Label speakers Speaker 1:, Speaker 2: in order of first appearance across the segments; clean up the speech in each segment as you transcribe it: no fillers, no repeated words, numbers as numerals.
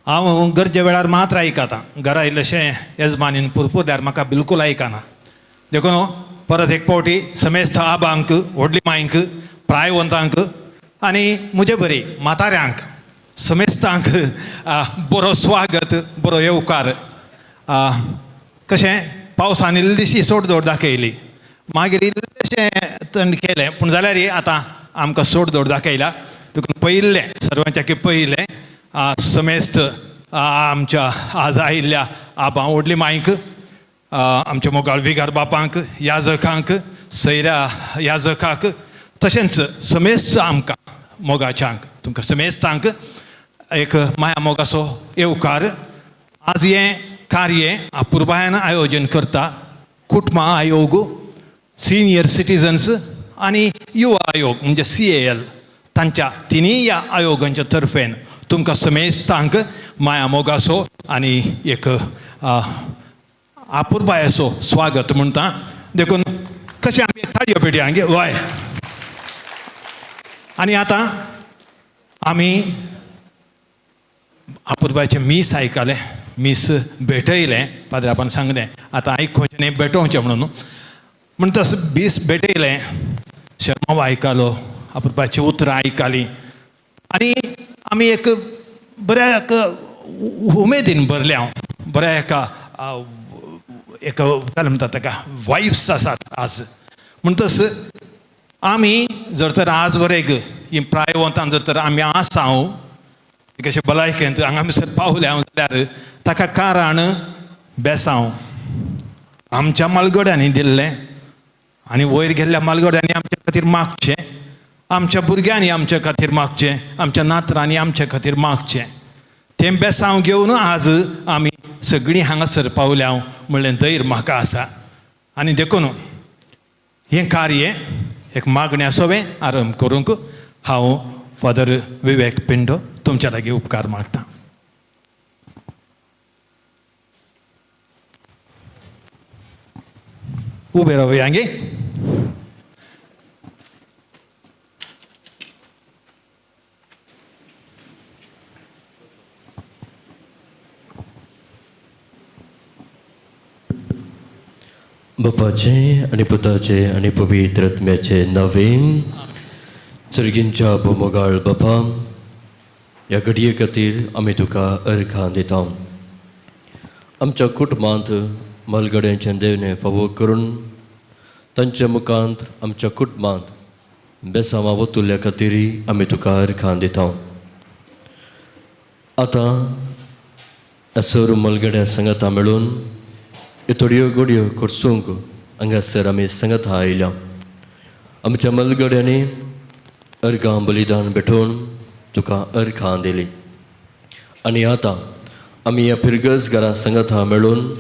Speaker 1: हांव गरजे वेळार मात्र आयकता. घरा इल्लेशें येजमानीन पुरपुरल्यार म्हाका बिलकूल आयकना. देखून परत एक फावटी समेस्त आबांक, व्हडली मांयक, प्रायवंतांक आनी म्हजे बरी म्हाताऱ्यांक समेस्तांक बरो स्वागत, बरो येवकार. कशें पावसान इल्लीशी सोडदोड दाखयली, मागीर इल्लेशें थंड केलें, पूण जाल्यार आतां आमकां सोडदोड दाखयला. देखून पयिल्लें सर्वांच्या पयलें समेस्त आमच्या आज आयिल्ल्या आबां व्हडली मांयक, आमच्या मोगाळ विगार बापांक, याजकांक, सैऱ्या याजकाक, तशेंच समेस्त आमकां मोगाच्यांक, तुमकां समेस्तांक एक माया मोगाचो येवकार. आज हें कार्य अपुरबायान आयोजन करता कुटुंब आयोग, सिनियर सिटीजन्स आनी युवा आयोग म्हणजे CAL, तांच्या तिनूय ह्या आयोगांच्या तर्फेन तुमकां समेस्तांक माया मोगाचो आनी एक अपुरबायेचो स्वागत म्हणटा. देखून कशें आमी ताळयो पेटया हय. आनी आतां आमी अपुरबायेचें मीस आयकलें, मीस भेटयलें, पाद्रापान सांगलें आतां आयकुचें न्ही भेटोवचें म्हणून. म्हणटच बीस भेटयलें, शर्माव आयकलो, अपुरबायेचीं उतरां आयकलीं आनी आमी एक बऱ्या एक उमेदीन भरल्या, बऱ्या एका एक काय म्हणटा ताका वायब्स आसात आज. म्हणटच आमी जर तर आज वरेग ही प्रायवंतान जर तर आमी आसा कशें भलायकेंत हांगा भितर पावल्या जाल्यार ताका कारण बेसांव आमच्या मालगड्यांनी दिल्लें आनी वयर गेल्ल्या मालगड्यांनी आमच्या खातीर मागचें, आमच्या भुरग्यांनी आमच्या खातीर मागचें, आमच्या नातरांनी आमच्या खातीर मागचें. तें बेसांव घेवन आज आमी सगळीं हांगासर पावल्या म्हणलें धैर्य म्हाका आसा. आनी देखून हें कार्य एक मागण्या सोवें आरंभ करूंक हांव फादर विवेक पिंटो तुमच्या लागीं उपकार मागता. उबे रावया गे.
Speaker 2: बापाचे आनी पुताचे आनी पवित्र आत्म्याचे नवीन सर्गींच्या बोमोगाळ बापा, ह्या घडये खातीर आमी तुका अर्घां दिता. आमच्या कुटुंबांत मलगड्यांचें देवणें फावो करून तांच्या मुखांत आमच्या कुटुंबांत बेसांवां वतुल्ल्या खातीरय आमी तुका अर्घां दिता. आतां ह्या सर्व मलगड्यां सांगाता मेळून ह्यो थोड्यो घडयो करसूंक हांगासर आमी सांगाता आयल्या. आमच्या मलगड्यांनी अर्घां बलिदान भेटोवन तुका अर्घां दिली आनी आतां आमी ह्या फिरगज घरा सांगाता मेळून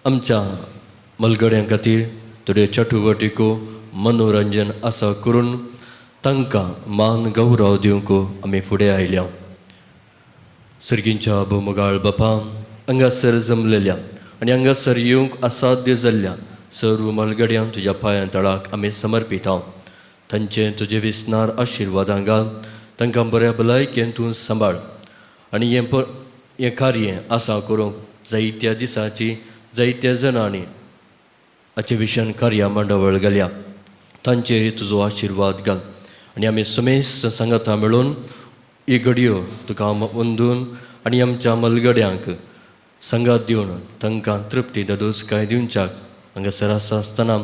Speaker 2: आमच्या मलगड्यां खातीर थोड्यो चटुवटिको मनोरंजन आसा करून तांकां मान गौरव दिवंक आमी फुडें आयल्या. सर्गींच्या बोमगाळ बापा, हांगासर जमलेल्या आनी हांगासर येवंक असाध्य जाल्ल्या सर्व मलगड्यांक तुज्या पांयां तळाक आमी समर्पिता. तांचे तुजे विसनार आशिर्वादां घाल, तांकां बऱ्या भलायकेन तूं सांबाळ आनी हें हें कार्य आसा करूंक जायत्या दिसांची जायत्या जाणांनी हाचे विशयान कार्या मांडावळ घाल्या, तांचेर तुजो आशिर्वाद घाल आनी आमी समेस्त सांगाता मेळून ही घडयो तुका अंदून आनी आमच्या मलगड्यांक सांगात दिवन तांकां तृप्ती दादोस कांय दिवच्याक हांगासर आसा आसतना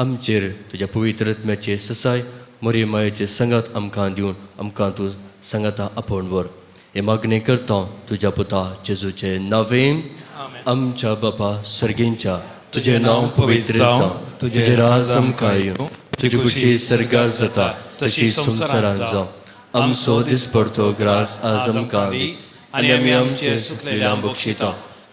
Speaker 2: आमचेर तुज्या पवित्र आत्म्याचे ससाय मरी मायेचे सांगात आमकां दिवन आमकां तूं सांगाता आपोवन व्हर. हे मागणी करता तुज्या पुता जेजूचे नांवें. आमच्या बापा सर्गींच्या, तुजें नांव पवित्र जावं, तुजें राज आमकां येवं, तुजी खुशी सर्गार जाता तशी संवसारांत जावं. आमचो दिसपडतो ग्रास आज आमकां दी आनी आमी आमचे सुकलेल्या बक्षिता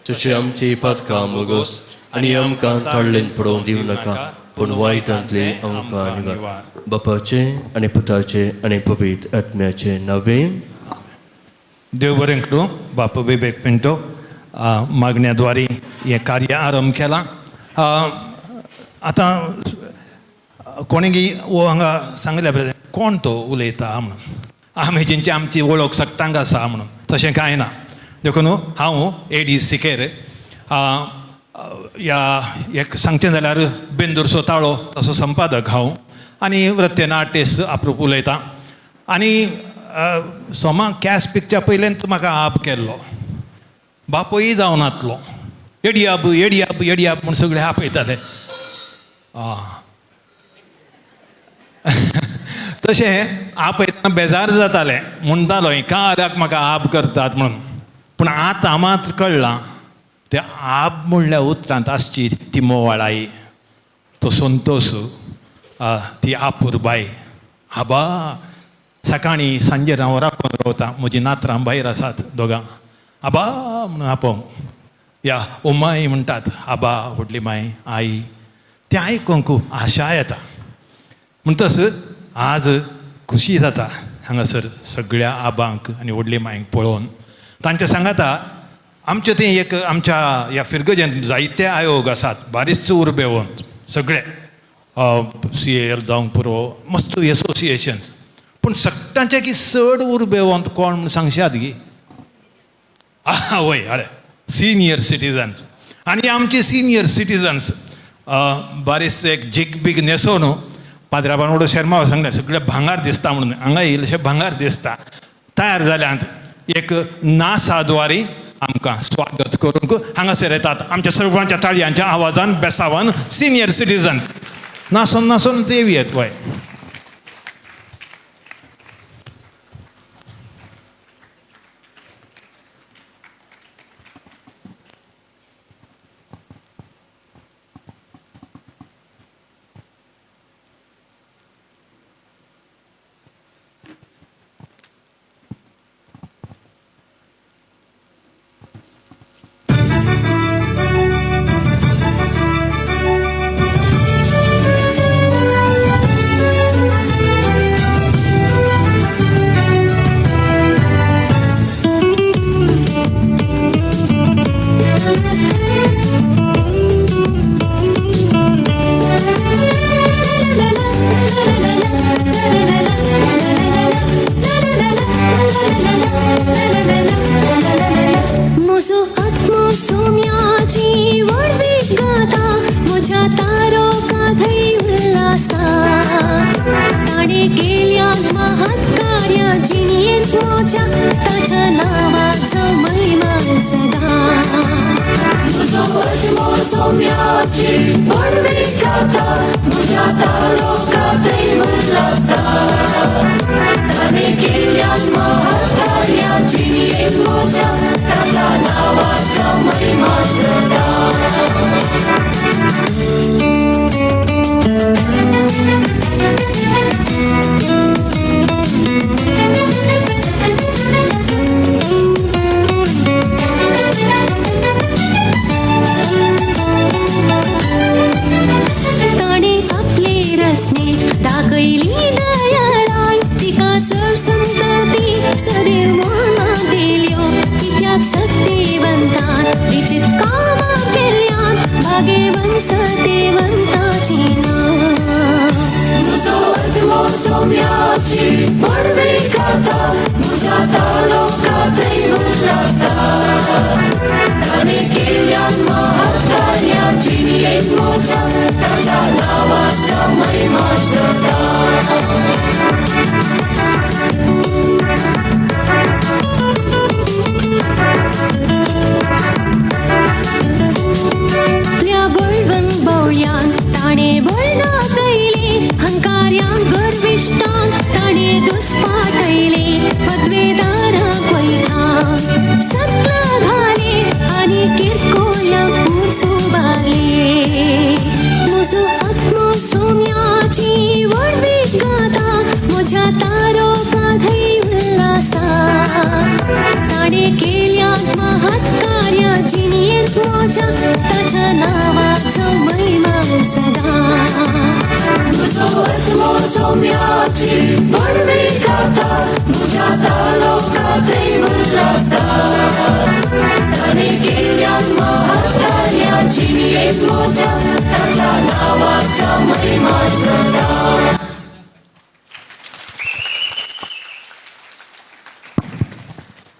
Speaker 2: तशें आमची पातकां मोगोस आनी आमकां ताळ्ळेन पडोवंक दिवं नाका, पूण वायटांतले आमकां निवार. बापाचे आनी पुताचे आनी पवित्र आत्म्याचे नांवें.
Speaker 1: देव बरें करूं. बाप विवेक पिंटो मागण्याद्वारे हें कार्य आरंभ केलां. आतां कोणेगी वो हांगा सांगल्या कोण तो उलयता म्हणून, आमी जेंची आमची वळख सगटांक आसा म्हणून, तशें कांय ना. देखून हांव एडी सिकेर ह्या एक सांगचें जाल्यार बेंदूरचो ताळो तसो संपादक हांव आनी वृत्तेन आर्टिस्ट आपरूप उलयतां. आनी सोमा कॅश पिक्चर पयल्यान म्हाका आप केल्लो, बापूय जावन नातलो एडियाब एडियाब एडियाब म्हूण सगळे आपयताले. तशें आपयतना बेजार जातालें, म्हणटालो काराक म्हाका आप करतात म्हणून. पूण आतां मात कळ्ळां ते आप म्हणल्या उतरांत आसची ती मोवाळाई, तो संतोश, ती आपुरबाय. आबा सकाळीं सांजेर हांव राखून रावता, म्हजीं नातरां भायर आसात दोगां, आबा म्हणून आपोवं या ओमाय म्हणटात, आबा व्हडली माय आई, तें आयकूंक आशा येता. म्हणटच आज खुशी जाता हांगासर सगळ्या आबांक आनी व्हडली मायंक पळोवन. तांच्या सांगाता आमचें तें एक आमच्या ह्या फिरगजेंत जायते आयोग आसात, बारीच उर्बेवंत सगळे CAL जावंक पुरो, मस्त एसोसिएशन्स. पूण सगळ्यांचे की चड उर्बेवंत कोण म्हूण सांगशात गी? वय अरे सिनियर सिटीजन्स. आनी आमचे सिनियर सिटीजन्स बारीस एक जीग बीग न्हेसोवन पाद्रा बानवडो शर्मा सांगलें सगळें भांगार दिसता म्हणून, हांगा येयलेशें भांगार दिसता. तयार जाल्यात एक नासाद्वारी आमकां स्वागत करूंक हांगासर येतात आमच्या सर्वांच्या ताळयांच्या आवाजान बेसावान सिनियर सिटीजन्स नासून नासून येवयेत. वय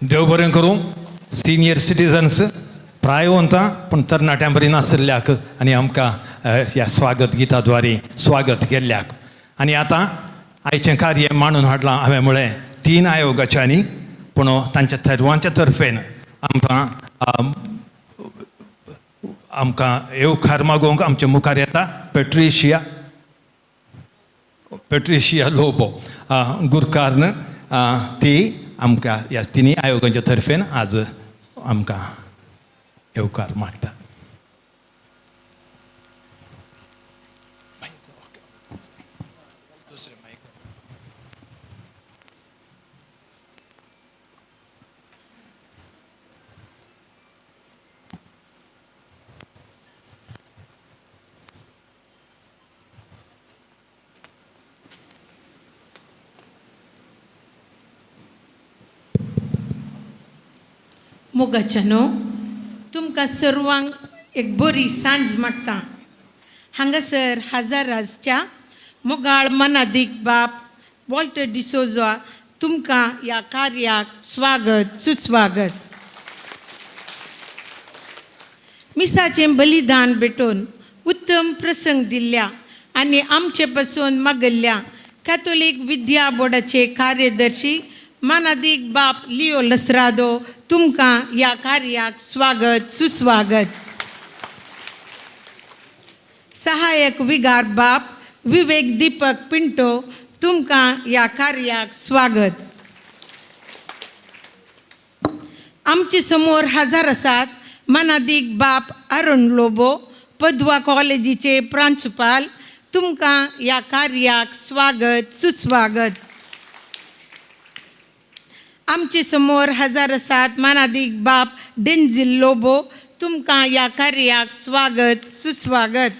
Speaker 1: देव बरें करूं. सिनियर सिटीजन्स प्रायवंतां पूण तरणाट्यां बरी नाशिल्ल्याक आनी आमकां ह्या स्वागत गिता द्वारे स्वागत केल्ल्याक. आनी आतां आयचें कार्य मांडून हाडलां हांवें म्हळें 3 आयोगाच्यांनी, पूण तांच्या थर्वांच्या तर्फेन आमकां आमकां येवकार मागोवंक आमच्या मुखार येता पेट्रिशिया पेट्रिशिया लोबो गुरकारन, ती आमकां ह्या तिनूय आयोगांच्या तर्फेन आज आमकां येवकार मागता.
Speaker 3: मोगाच्यानो तुमकां सर्वांक एक बरी सांज मागता. हांगासर हजाराच्या मोगाळ मनादीक बाप वॉल्टर डिसोजा तुमकां ह्या कार्याक स्वागत सुस्वागत. मिसाचें बलिदान भेटोवन उत्तम प्रसंग दिल्ल्या आनी आमचे पासून मागल्ल्या कॅथोलीक विद्या बोर्डाचे कार्यदर्शी मानादीक बाप लियो लसरादो तुमकां ह्या कार्याक स्वागत सुस्वागत. सहायक विगार बाप विवेक दीपक पिंटो तुमकां ह्या कार्याक स्वागत. आमचे समोर हजर आसात मानादीक बाप अरुण लोबो पदवा कॉलेजीचे प्रांशुपाल तुमकां ह्या कार्याक स्वागत सुस्वागत. आमचे समोर हजर आसात मानादीक बाप डेन्झील लोबो तुमकां ह्या कार्याक स्वागत सुस्वागत.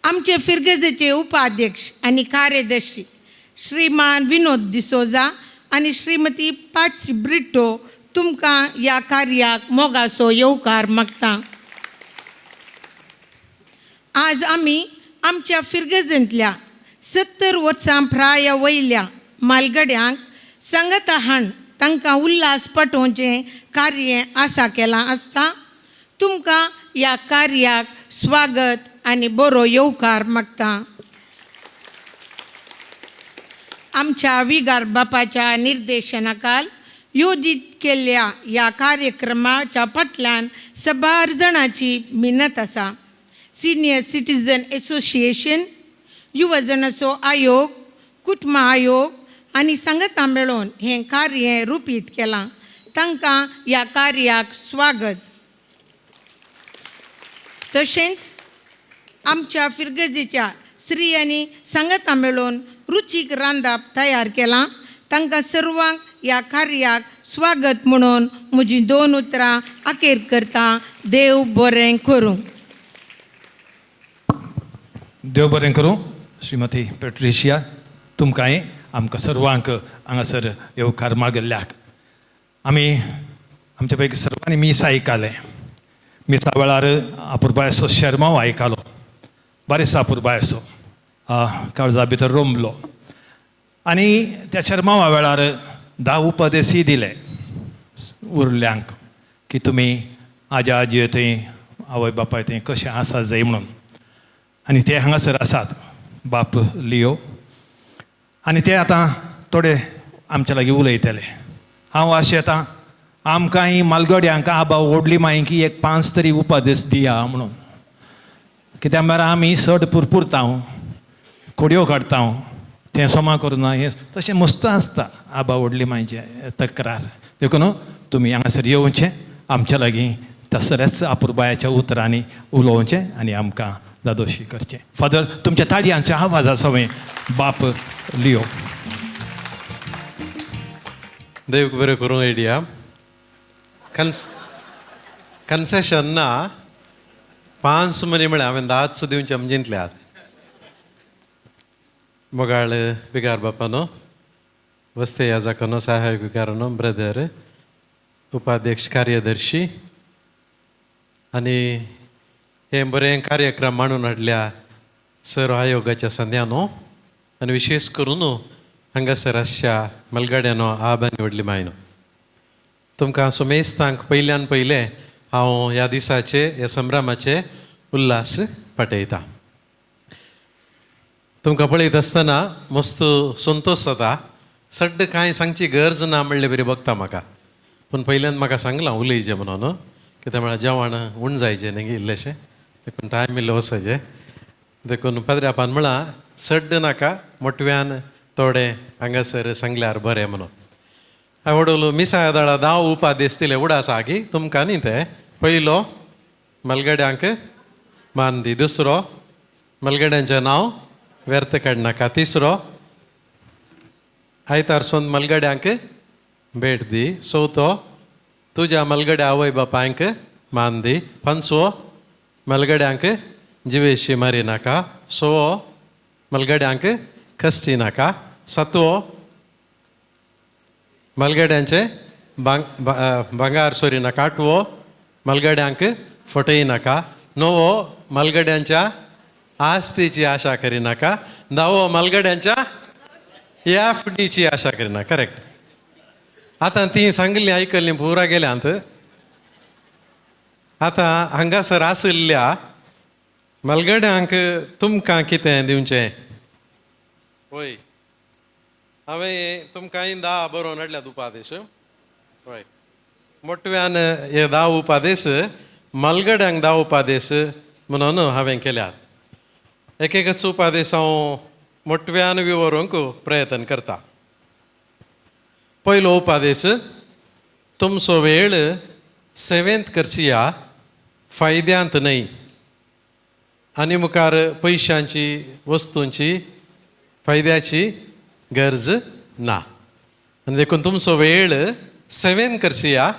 Speaker 3: आमचे फिरगजेचे उपाध्यक्ष आनी कार्यदर्शी श्रीमान विनोद डिसोजा आनी श्रीमती पाटसी ब्रिटो तुमकां ह्या कार्याक मोगाचो येवकार मागता. आज आमी आमच्या फिरगजेंतल्या 70 वर्सां प्राय वयल्या मालगड्यांक संगता हाण तांकां उल्हास पटोवचें कार्य आसा केलां आसता. तुमकां ह्या कार्याक स्वागत आनी बरो येवकार मागता. आमच्या विगार बापाच्या निर्देशनाखाल योजीत केल्ल्या ह्या कार्यक्रमाच्या फाटल्यान सबार जाणांची मिन्नत आसा. सिनियर सिटीजन एसोसिएशन, युवजनाचो आयोग, कुटुंब आयोग आनी संगता मेळोवन हें कार्य रुपीत केलां. तांकां ह्या कार्याक स्वागत. तशेंच आमच्या फिरगजेच्या स्त्रियांनी संगता मेळोवन रुचीक रांदाप तयार केलां. तांकां सर्वांक ह्या कार्याक स्वागत म्हणून म्हजीं 2 उतरां अखेर करता. देव बरें करूं.
Speaker 1: देव बरें करूं. श्रीमती पेट्रिशिया तुमकांय आमकां सर्वांक हांगासर येवकार मागल्ल्याक. आमी आमच्या पैकी सर्वांनी मीस आयकलें. मिसा वेळार अपुरबायेचो शेरमांव आयकलो, बारीस अपुरबायेचो काळजा भितर रोमलो आनी त्या शेरमांवा वेळार 10 उपदेसूय दिले उरल्यांक की तुमी आज्या आजये थंय आवय बापाय थंय कशें आसा जाय म्हणून. आनी ते हांगासर आसात बाप लियो आनी ते आतां थोडे आमच्या लागीं उलयतले. हांव आशेतां आमकां ही मालगड्यांक आबा व्हडली मांयकी एक 5 तरी उपदेश दिया म्हणून. कित्याक म्हळ्यार आमी चड पुरपुरता, खोडयो काडटा, तें सोमा करुना, हें तशें मस्त आसता आबा व्हडली मांयचें तक्रार. देखून तुमी हांगासर येवचें आमच्या लागीं तसरेच अपुरबायाच्या उतरांनी उलोवचें आनी आमकां दादोशी करचें. फादर तुमच्या ताळयांच्या आवाजा सवें बाप लियो.
Speaker 4: देव बरें करूं आयडिया. कन्सेशन ना 5 मनी म्हळ्यार हांवें 10 दिवचें समजिंतल्यात. मोगाळ विगार बापानो, वस्ते याजाकानो, सहायक विगारानो, ब्रदर, उपाध्यक्ष कार्यदर्शी आनी हे बरें कार्यक्रम मांडून हाडल्या सर आयोगाच्या संद्यानो आनी विशेष करून हांगासर आसच्या मलगाड्यानो आब आनी व्हडली मायनो. तुमकां सुमेस्तांक पयल्यान पयलें हांव ह्या दिसाचे ह्या संभ्रमाचे उल्हास पाठयतां. तुमकां पळयत आसतना मस्त संतोश जाता. सड्ड कांय सांगची गरज ना म्हणले बरी बघता म्हाका, पूण पयल्यान म्हाका सांगलां उलयचें म्हणून, कित्याक म्हळ्यार जेवण उण जायचें न्ही इल्लेशें, देखून टायम इल्लो वचचें. देखून पाद्र्यापान म्हळां सड्ड नाका, मोटव्यान थोडें हांगासर सांगल्यार बरें म्हणून. हांवें वडोलो मिसाळ दळा 10 उपादेश दिले उडास आसा की तुमकां न्ही ते. पयलो मलगड्यांक मान दी, दुसरो मलगड्यांचें नांव व्यर्थ काडनाका, तिसरो आयतार सोन मलगड्यांक भेट दी, चवथो तुज्या मलगड्या आवय बापायंक मान दी, पांचवो मलगड्यांक जिवेशी मारी नाका, सवो मलगड्यांक कश्टी नाका, सातवो मलगड्यांचे भांगार सोरी नाका, आठवो मलगड्यांक फटय नाका, णवो मलगड्यांच्या आस्तीची आशा करिनाका, धावो मलगड्यांच्या एफडीची आशा करिना. करेक्ट. आतां ती सांगिल्ली आयकल्ली पुरा गेल्यांत. आतां हांगासर आशिल्ल्या मलगड्यांक तुमकां कितें दिवचें? वय, हांवें तुमकां 10 बरोवन हाडल्यात उपादेश. हय, मोटव्यान हे 10 उपादेश मलगड्यांक 10 उपादेश म्हणून हांवें केल्यात. एक एकच उपादेश हांव मोटव्यान विवरूंक प्रयत्न करता. पयलो उपादेश, तुमचो वेळ सेवेंत करचिया, फायद्यांत न्हय आनी मुखार पयशांची वस्तूंची फायद्याची गरज ना. आनी देखून तुमचो वेळ सेवेन करचिया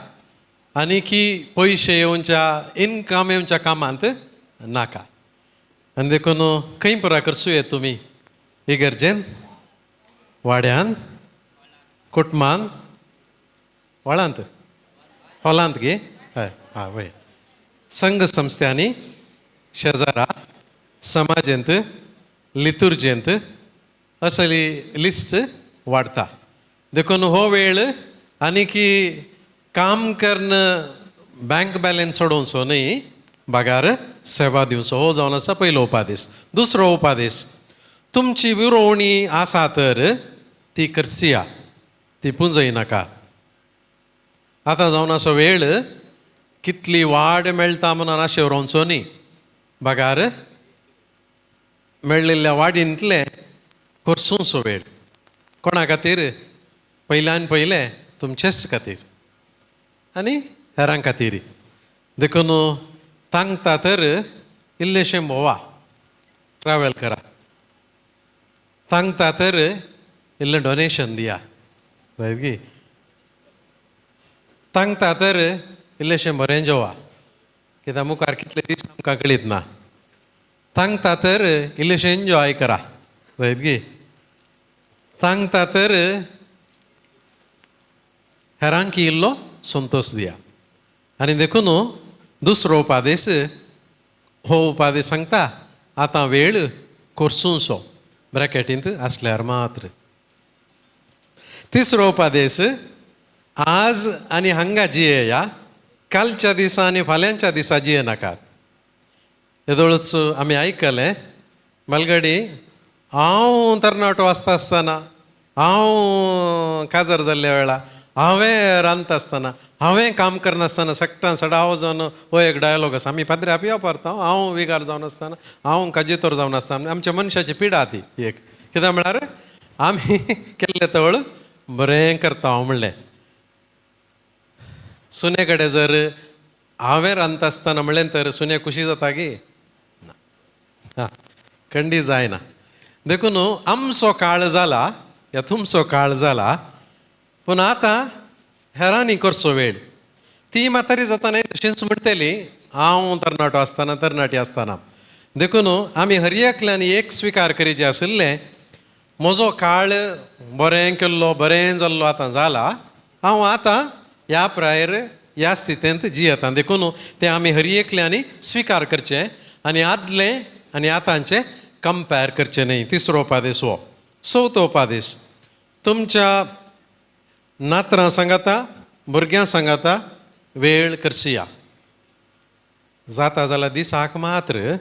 Speaker 4: आनी की पयशे येवच्या इनकम येवच्या कामांत नाका. आनी देखून खंय पुरा करचूं तुमी? इगर्जेन, वाड्यान, कुटमान, व्हाळांत, हॉलांत गे, हय हां वय, संघ संस्थ्यांनी, शेजारा, समाजेंत, लितुर्जेंत असली लिस्ट वाडटा. देखून हो वेळ आनी की काम करून बँक बॅलन्स सोडोवचो न्हय, बागार सेवा दिवचो. हो जावन आसा पयलो उपादेश. दुसरो उपादेश, तुमची विरोवणी आसा तर ती करसिया, ती पुंजय नाका. आतां जावन आसा वेळ कितली वाड मेळटा म्हणून आशें रोवचो न्ही, बागार मेळिल्ल्या वाडींतले करसूंचो वेळ. कोणा खातीर? पयल्यान पयलें तुमचेच खातीर आनी हेरां खातीर. देखून तांकता तर इल्लेशें भोवा, ट्रॅवल करा. तांकता तर इल्लें डोनेशन दिया, जायत की. तांकता तर इल्लेशें बरें जेवा, कित्याक मुखार कितले दीस आमकां कळीत ना. तांकता तर इल्लेशें एन्जॉय करा, जायत की. तांकता तर हेरांक इल्लो संतोश दिया. आनी देखून दुसरो उपादेश, हो उपादेश सांगता आतां वेळ कोर्सूंचो, ब्रॅकेटींत आसल्यार मात्र. तिसरो उपादेश, आज आनी हांगा जियेया, कालच्या दिसा आनी फाल्यांच्या दिसा जिये नाकात. येदोळच आमी आयकलें मालगडी, हांव तरणाटो आसता आसतना, हांव काजार जाल्ल्या वेळा, हांवें रांदता आसतना, हांवें काम करनासतना सगटान सडाव जावन हो एक डायलॉग आसा. आमी पाद्रे आपी वापरता, हांव विगार जावन आसतना, हांव काजितोर जावन आसतना. आमच्या मनशाची पिडा ती एक. कित्याक म्हळ्यार आमी केल्लें तवळ बरें करता हांव म्हणलें. सुने कडेन जर हांवें रांदता आसतना म्हणलें तर सुने खुशी जाता की ना, हां खंडी जायना. देखून आमचो काळ जाला या तुमचो काळ जाला, पूण आतां हेरांनी करचो वेळ. ती म्हातारी जाता न्हय तशींच म्हणटली हांव तरणाटो आसतना, तरणाटी आसतना. देखून आमी हर एकल्यान एक स्विकार करीचे आशिल्लें, म्हजो काळ बरें केल्लो बरें जाल्लो आतां जाला, हांव आतां ह्या प्रायर ह्या स्थितींत जियेता. देखून तें आमी हर एकल्यांनी स्विकार करचें आनी आदलें आनी आतांचें कंपेर करचें न्हय. तिसरो उपादेश हो. चवथो उपादेश, तुमच्या नातरां सांगाता भुरग्यां सांगाता वेळ करसिया. जाता जाल्यार दिसाक मात्र,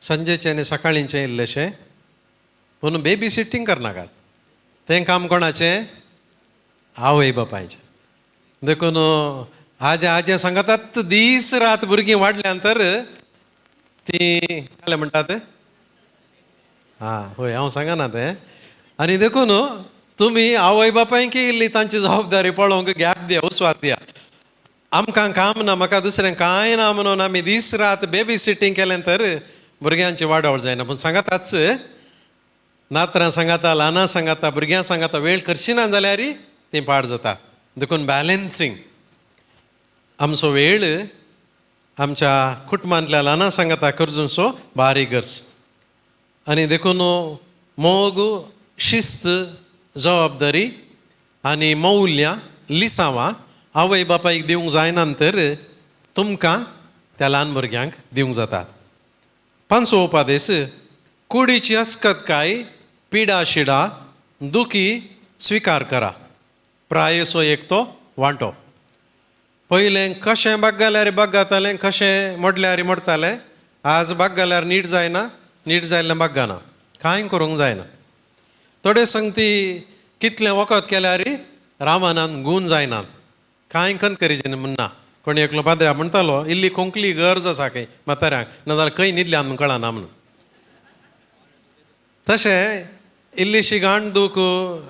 Speaker 4: सांजेचें आनी सकाळींचें इल्लेशें, पूण बेबी सिटींग करनाकात. तें काम कोणाचें? आवय बापायचें. देखून आजे आजे सांगतात दीस रात भुरगीं वाडल्यान तर तीं कालें म्हणटात. आं हय, हांव सांगना तें. आनी देखून तुमी आवय बापायकी इल्ली तांची जबाबदारी पळोवंक गॅप दिया, उस्वाद दिया. आमकां काम ना, म्हाका दुसरें कांय ना म्हणून आमी दीस रात बेबी सिटींग केलें तर भुरग्यांची वाडावळ जायना. पूण सांगाताच, नातरां सांगाता, ल्हानां सांगाता, भुरग्यां सांगाता, वेळ करशिना जाल्यार ती पाड जाता. देखून बॅलेन्सींग आमचो वेळ आमच्या कुटुंबांतल्या ल्हानां सांगाता करजूनसो बारीक गरज. आनी देखून मोग, शिस्त, जबाबदारी आनी मौल्यां लिसांवां आवय बापायक दिवंक जायना तर तुमकां त्या ल्हान भुरग्यांक दिवंक जाता. पांचवो उपादेस, कुडीची अस्कतकाय, पिडा शिडा, दुखी स्विकार करा. प्रायेचो एक तो वांटो. पयलें कशें बागल्यार बागतालें, कशें मोडल्यार मोडटालें. आज बागल्यार नीट जायना, नीट जायल्यार बागना, कांय करूंक जायना. थोडे संगती कितलें वखद केल्यार रामानान गूण जायनात, कांय खंत करीचे म्हणना. कोण एकलो पाद्र्या म्हणटालो, इल्ली खोंकली गरज आसा खंय म्हाताऱ्यांक, नाजाल्यार खंय न्हिदल्यान म्हूण कळना म्हणून. तशें इल्लीशी गांठ दूख,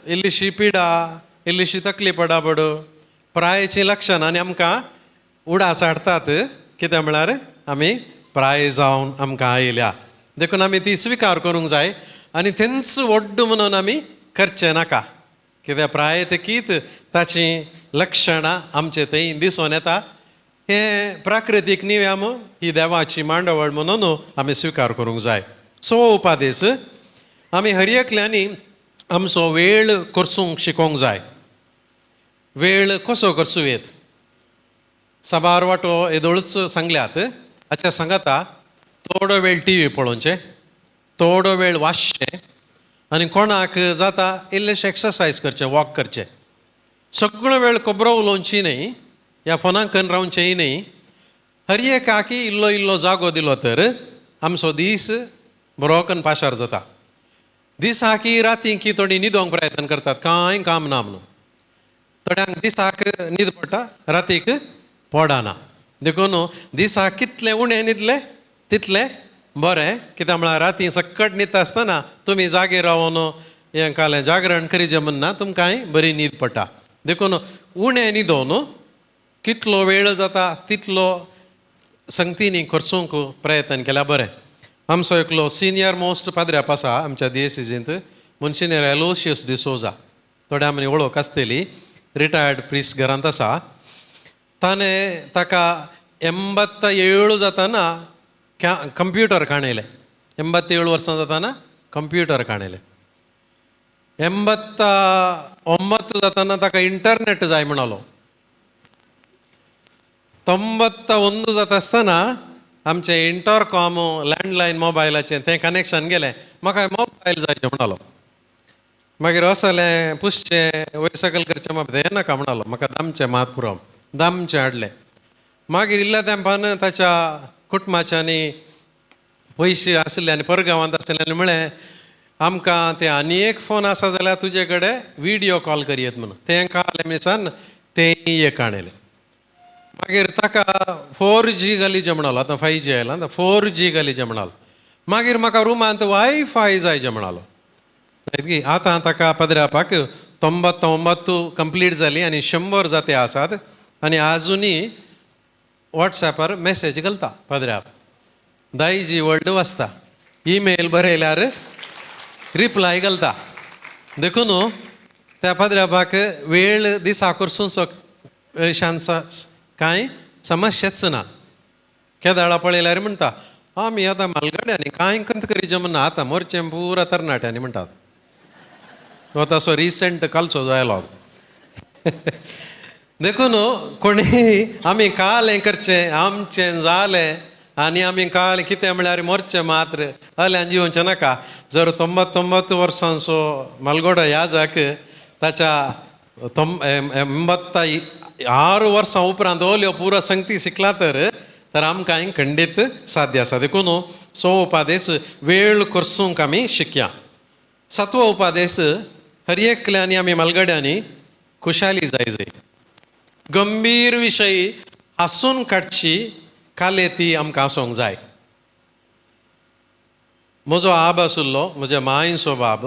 Speaker 4: इल्लीशी पिडा, इल्लीशी तकली पडापड प्रायेचीं लक्षणां आनी आमकां उडास हाडटात. कितें म्हळ्यार आमी प्राय जावन आमकां आयल्या. देखून आमी ती स्विकार करूंक जाय आनी तेंच व्हड म्हणून आमी करचें नाका. कित्याक प्राय तेकीत ताचीं लक्षणां आमचे थंय दिसून येता. हें प्राकृतीक निव्याम, ही देवाची मांडवळ म्हणून आमी स्विकार करूंक जाय. सो उपादेस, आमी हर एकल्यांनी आमचो वेळ करसूंक शिकोवंक जाय. वेळ कसो करसूं येत? साबार वांटो येदोळच सांगल्यात. आच्या सांगाता थोडो वेळ टी व्ही पळोवचें, थोडो वेळ वाचचें आनी कोणाक जाता इल्लेशें एक्सरसायज करचें, वॉक करचें. सगळो वेळ खबरो उलोवची न्हय, ह्या फोनाक कन्न रावचेंय न्हय. हर एकाकी इल्लो इल्लो जागो दिलो तर आमचो दीस बरो कन्न पाशार जाता. दिसाकी राती की थोडी न्हिदोंक प्रयत्न करतात, कांय काम ना म्हणून. थोड्यांक दिसाक न्हीद पडटा, रातीक पडना. देखून दिसाक कितलें उणें न्हिदलें तितलें बरें. कित्याक म्हळ्यार राती सक्कट न्हिदता आसतना तुमी जागे रावन हें कालें जागरण करीजे म्हणना, तुमकांय बरी न्हीद पडटा. देखून उणें न्हिदोन कितलो वेळ जाता तितलो संगतींनी खर्चूंक प्रयत्न केल्यार बरें. आमचो एकलो सिनियर मोस्ट पाद्र्याप आसा आमच्या दियेसिजींत, monsignor Aloysius D'Souza, थोड्या आमी वळख आसतली, रिटायर्ड प्रिस्ट घरांत आसा. ताणें ताका 87 जाताना कंप्युटर काणयलें. 87 वर्सां जाताना कंप्युटर काणयलें. 89 जाताना ताका इंटरनेट जाय म्हणालो. 91 जाता आसतना आमचें इंटरकॉम लँडलायन मोबायलाचें तें कनेक्शन गेलें, म्हाका मोबायल जाय म्हणालो. मागीर असलें पुसचें वयर सकयल करचें म्हाका तें नाका म्हणालो, म्हाका दामचें मात पुरो. दामचें हाडलें. मागीर इल्ल्या तेंपान ताच्या कुटुंबाच्यांनी पयशे आसले आनी परगांवांत आसले आनी म्हळें आमकां तें आनी एक फोन आसा जाल्यार तुजे कडेन विडियो कॉल करयेत म्हणून. तें कालें मिसान तेंय एक हाणयलें. मागीर ताका 4G घालीजे म्हणालो, आतां 5G आयलां, आतां 4G घालीजे म्हणालो. मागीर म्हाका रुमांत वायफाय जाय म्हणालो. आतां ताका पदरापाक 99 कंप्लीट जाली आनी 100 जाते आसात आनी आजुनूय वॉट्सॅपार मॅसेज घालता पदराप. दायजी वर्ल्ड वाचता, ईमेल बरयल्यार रिप्लाय घालता. देखून त्या पदरापाक वेळ दिसा करसूंचो शांत कांय समस्याच ना. केदाळा पळयल्यार म्हणटा आमी आतां मालगड्यांनी कांय कंत करीजे म्हणना, आतां मोरचें पुरा तरणाट्यांनी म्हणटात. हो तसो रिसंट कालचो जायलो. देखून कोणी आमी काल हें करचें आमचें जालें आनी आमी काल कितें म्हळ्यार मोरचें मात्र अल्यान जिवचें नाका. जर 99 वर्सांचो मालगोडो ह्या जाक ताच्या 86 वर्सां उपरांत ओल्यो पुरो संगती शिकला तर तर आमकां खंडीत साध्य आसा. देखून सो उपादेश वेळ करसूंक आमी शिकया. सातवो उपादेश हर एकल्यांनी आमी मालगड्यांनी खुशाली जाय जाय. गंभीर विशय हांसून काडची काले ती आमकां आसूंक जाय. म्हजो आब आशिल्लो, म्हज्या मांयचो बाब,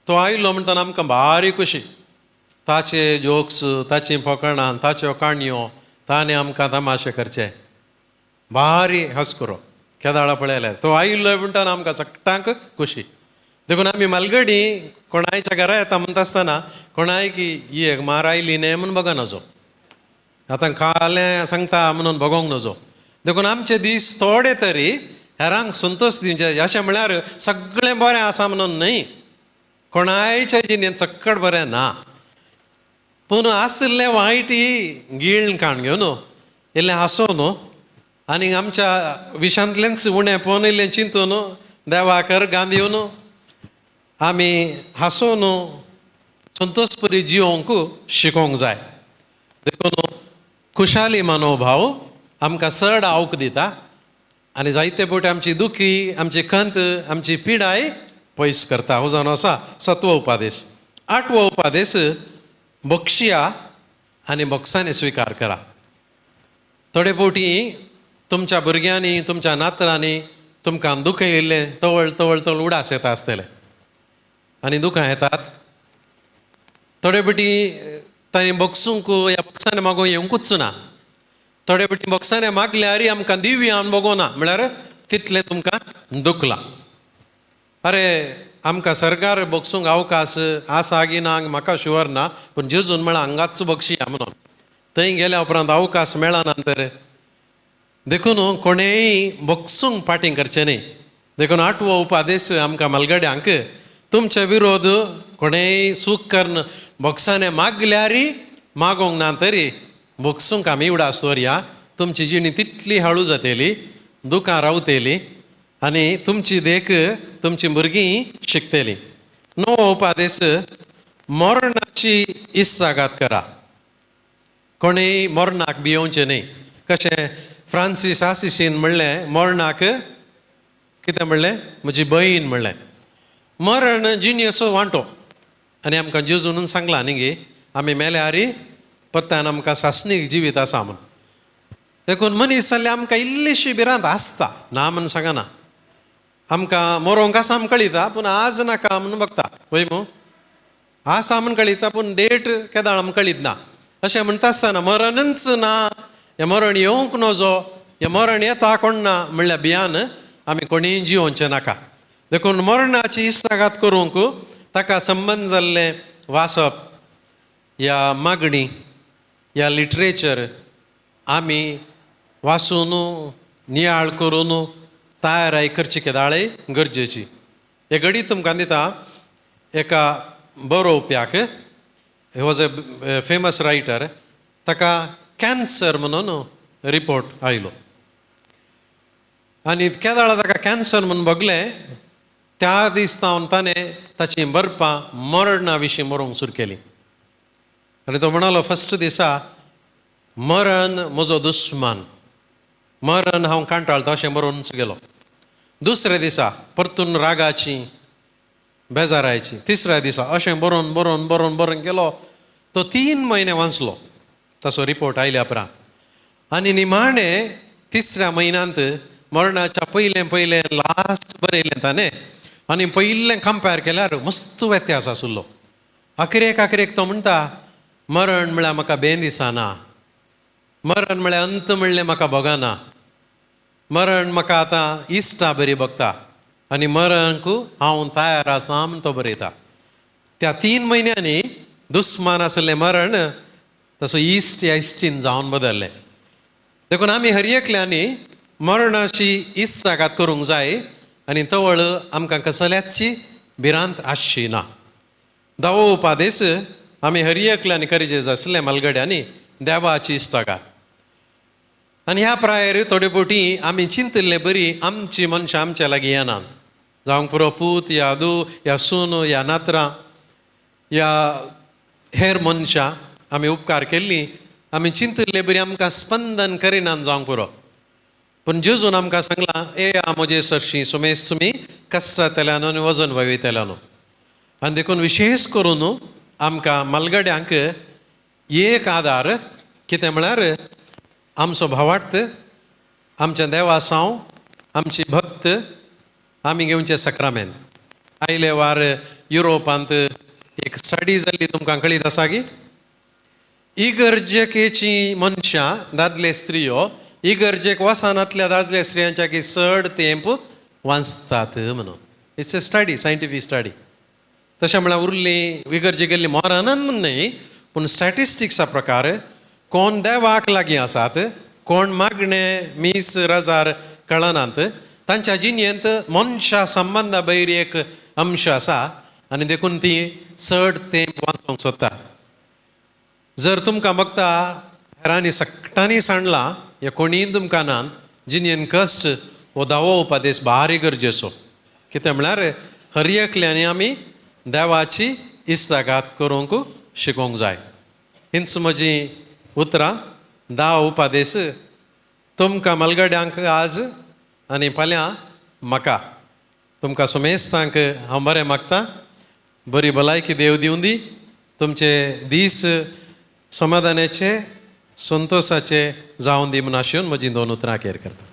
Speaker 4: तो आयलो म्हणटना आमकां भारी खुशी. ताचे जोक्स, ताचीं फकाणां, ताच्यो काणयो, ताणें आमकां तमाशे करचे, भारी हसकुरो केदाळा पळयल्यार तो आयिल्लो म्हणटना आमकां सगळ्यांक खुशी. देखून आमी मालगडी कोणायच्या घरा येता म्हणटा आसतना कोणाय की ही एक मार आयली न्हय म्हूण बगो नजो, आतां खालें सांगता म्हणून बगोंक नजो. देखून आमचे दीस थोडे तरी हेरांक संतोश दिवचे. अशें म्हळ्यार सगळें बरें आसा म्हणून न्हय, कोणायच्या जिणेंत सक्कड बरें ना, पूण आशिल्लें वायटी गिळण काण घेवन इल्लें हांसो न्हू आनी आमच्या विशांतलेंच उणें पळोवन इल्लें चिंतून देवाक अर्गां दिवन आमी हांसून संतोषपरी जिवंक शिकोवंक जाय. देखून खुशाली मनोभाव आमकां चड आवक दिता आनी जायते फावटी आमची दुखी, आमची खंत, आमची पिडाय पयस करता. हो जावन आसा सातवो उपादेश. आठवो उपादेश बक्षिया आनी बक्षांनी स्विकार करा. थोडे फावटी तुमच्या भुरग्यांनी, तुमच्या नातरांनी तुमकां दुखयिल्लें तवळ तवळ तवळ उडास येता आसतले आनी दुखां येतात. थोडे फावटी तांणी बक्षूंक ह्या बक्षांनी मागूंक येवंकूच ना. थोडे फावटी बक्षांनी मागल्यार आमकां दिवया बगोना म्हळ्यार तितलें तुमकां दुखलां. अरे आमकां सरकार बक्षूंक अवकाश आसा गी ना म्हाका शुवर ना, पूण जेजून म्हळ्यार हांगाच बक्षिया म्हणून थंय गेल्या उपरांत अवकाश मेळना तर. देखून कोणेय बक्षूंक फाटीं करचें न्ही. देखून आठवो उपादेश आमकां मालगड्यांक तुमचे विरोध कोणेय चूक करून बक्षांनी मागल्यारी मागोंक ना तरी बक्षूंक आमी उडास दवरया. तुमची जिणी तितली हळू जातली, दुकां रावतली आनी तुमची देख तुमची भुरगीं शिकतली. णवो उपादेश मरणाची इश्टागात करा. कोणेय मरणाक भियोवचें न्ही. कशें फ्रांसीस आसिसीन म्हणलें मरणाक कितें म्हणलें, म्हजी बहीण म्हणलें. मरण जिणेचो वांटो आनी आमकां जेजून सांगलां न्ही गे आमी मेल्यार परत्यान आमकां सासणीक जिवीत आसा म्हूण. देखून मनीस जाल्यार आमकां इल्लीशी भिरांत आसता, ना म्हूण सांगना. आमकां मरोंक आसा आमकां कळयता, पूण आज नाका म्हूण बगता वय मू, आसा म्हूण कळयता पूण डेट केदाळ आमकां कळीत ना. अशें म्हणटा आसतना मरणच ना, हें मरण येवंक नजो, हें मरण येता कोण ना म्हणल्यार भियान आमी कोणीय जिवोवचें नाका. देखून मरणाची इश्टागात करूंक ताका संबंद जाल्लें वाचप या मागणी या लिटरेचर आमी वाचून नियाळ करून तयाराय करची केदाळय गरजेची. हे घडी तुमकां दिता एका बरोवप्याक, he was a famous writer, ताका कॅन्सर म्हणून रिपोर्ट आयलो आनी केदाळा ताका कॅन्सर म्हणून बगलें त्या दीस तावन ताणें ताचीं बरपां मरणा विशीं बरोवंक सुरू केली. आनी तो म्हणालो फस्ट दिसा मरण म्हजो दुस्मान, मरण हांव कांटाळटा अशें बरोवनच गेलो. दुसऱ्या दिसा परतून रागाची बेजारायची, तिसऱ्या दिसा अशें बरोवन बरोवन बरोवन बरोवन गेलो. तो 3 म्हयने वाचलो ताचो रिपोर्ट आयल्या उपरांत. आनी निमाणें तिसऱ्या म्हयन्यांत मरणाच्या पयलें पयलें लास्ट बरयलें ताणें आनी पयलें कंपेर केल्यार मस्त व्यत्यास आशिल्लो. अखेरेक अखेरेक तो म्हणटा मरण म्हळ्यार म्हाका बेन दिसना, मरण म्हळ्यार अंत म्हणलें म्हाका भोगना, मरण म्हाका आतां इश्टा बरी बगता आनी मरणक हांव तयार आसा म्हूण तो बरयता. त्या 3 म्हयन्यांनी दुस्मान आशिल्लें मरण तसो इश्ट या इश्टीन जावन बदल्लें. देखून आमी हर एकल्यांनी मरणाची इश्टागात करूंक जाय आनी तवळ आमकां कसल्याची भिरांत आसची ना. धावो उपादेश आमी हर एकल्यांनी करचे आसलें मालगड्यांनी देवाची इश्टागात. आनी ह्या प्रायर थोडे फावटी आमी चिंतिल्ले बरी आमची मनशां आमच्या लागीं येनात, जावंक पुरो पूत या दू या सून या नातरां या हेर मनशां आमी उपकार केल्ली आमी चिंतिल्ले बरी आमकां स्पंदन करिनात जावंक पुरो. पूण जेजून आमकां सांगलां, येया म्हजे सरशीं सुमेस तुमी कश्टांतल्यान आनी वजन वायतल्यान. आनी देखून विशेश करून आमकां म्हालगड्यांक एक आदार कितें म्हळ्यार आमचो भावार्थ, आमच्या देवासांव, आमची भक्त, आमी घेवचें सक्रामेंत. आयले वार युरोपांत एक स्टडी जाल्ली तुमकां कळीत आसा की इगर्जेकेची मनशां दादले स्त्रियो इगर्जेक वसानांतल्या दादले स्त्रियांच्या की चड तेंप वाचतात म्हणून. It's a study, scientific study. तशें म्हळ्यार उरली इगर्जे गेल्ली मोरानान म्हूण न्हय, पूण स्टॅटिस्टिक्सा प्रकार कोण देवाक लागीं आसात, कोण मागणें मीस रजार कळनात, तांच्या जिणेंत मनशा संबंदा भायर एक अंश आसा आनी देखून ती चड तेंप वाचूंक सोदता. जर तुमकां बघता हेरांनी सगटांनी सांडलां हे कोणीय तुमकां नात जिणेन कश्ट हो दावो उपदेश भारी गरजेचो. कितें म्हळ्यार हर एकल्यानी आमी देवाची इश्टागात करूंक शिकोवंक जाय. हींच म्हजी उतरां, 10 उपदेश तुमकां म्हालगड्यांक आज आनी फाल्यां म्हाका. तुमकां सुमेस्तांक हांव बरें मागता, बरी भलायकी देव दिवं दी, तुमचे दीस समाधानाचे संतोशाचे जावन दी म्हूण आशेवन म्हजी 2 उतरां केर करता.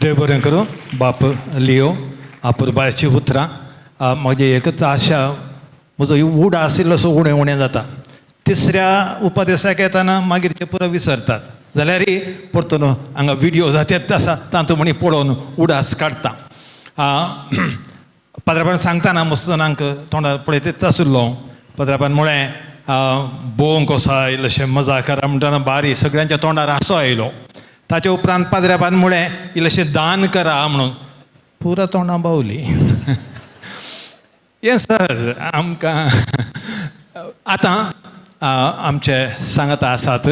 Speaker 1: देव बरें करूं बाप लियो आपुरबायची उतरां. म्हजी एकच आशा, म्हजो उडास इल्लोसो उणें उणें जाता. तिसऱ्या उपदेसाक येतना मागीर ते पुरो विसरतात, जाल्यार परतून हांगा विडियो जातात आसा तातूंत म्हणी पळोवन उडास काडटा. पाद्रापान सांगतना मस्त जाणांक तोंडार पळयतच आशिल्लो. पाद्रापान म्हळें भोवंक वसा इल्लेशें मजा करा म्हणटना बारी सगळ्यांच्या तोंडार हांसो आयलो. ताचे उपरांत पाद्रापान म्हळें इल्लेशें दान करा म्हणून, पुरा तोंडां बावली. हें सर आमकां आतां आमचे सांगता आसात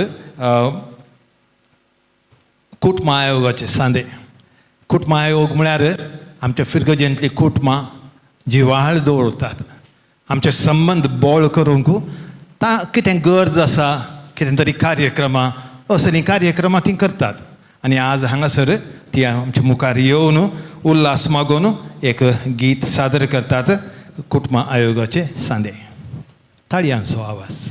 Speaker 1: कुटुंब आयोगाचे सांदे. कुटुंब आयोग म्हळ्यार आमच्या फिरगजेंतली कुटुंबां जिवाळ दवरतात, आमचे संबंद बोळ करूंक ता कितें गरज आसा, कितें तरी कार्यक्रमां असलीं कार्यक्रमां ती करतात. आनी आज हांगासर ती आमच्या मुखार येवन उल्हास मागून एक गीत सादर करतात, कुटुंब आयोगाचे सांदे. ताळयांचो आवाज.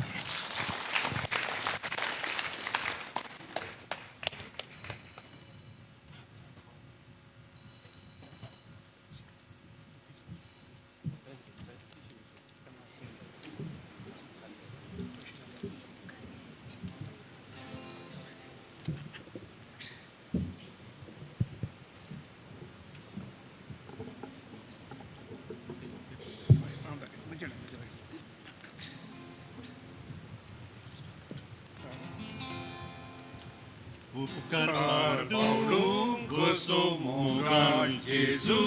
Speaker 5: उपकार पावलूंक कसो मोगाळ जेजू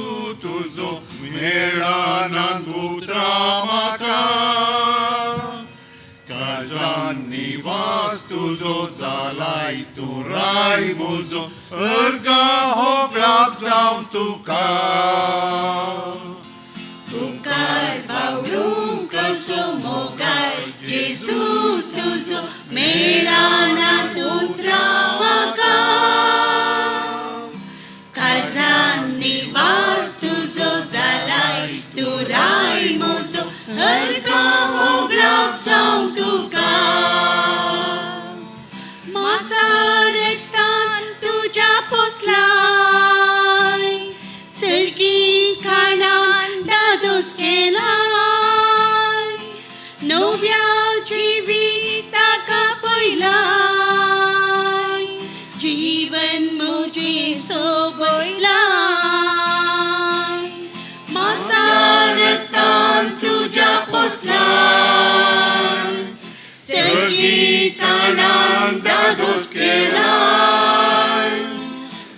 Speaker 5: तुजो मेळना उतरां म्हाका, काळजान निवास तुजो जालाय तूं राय म्हजो अर्गा होगळाप जावं तुका.
Speaker 6: उपकार पावलूंक कसो मोगाळ जेजू तुजो मेळना उतरां म्हाका, काळजान निवास तुजो जालाय तूं राय म्हजो हरका होगळाप जावं तुका. मासारतान तुज्या पोसलाय सर्गी काळान दादोस केलाय, नव्या जिविताका पयलाय जीवन म्हजें सोबयलाय. मासारतान तुज्या पोसलाय सर्गी काळान दादोस केलाय,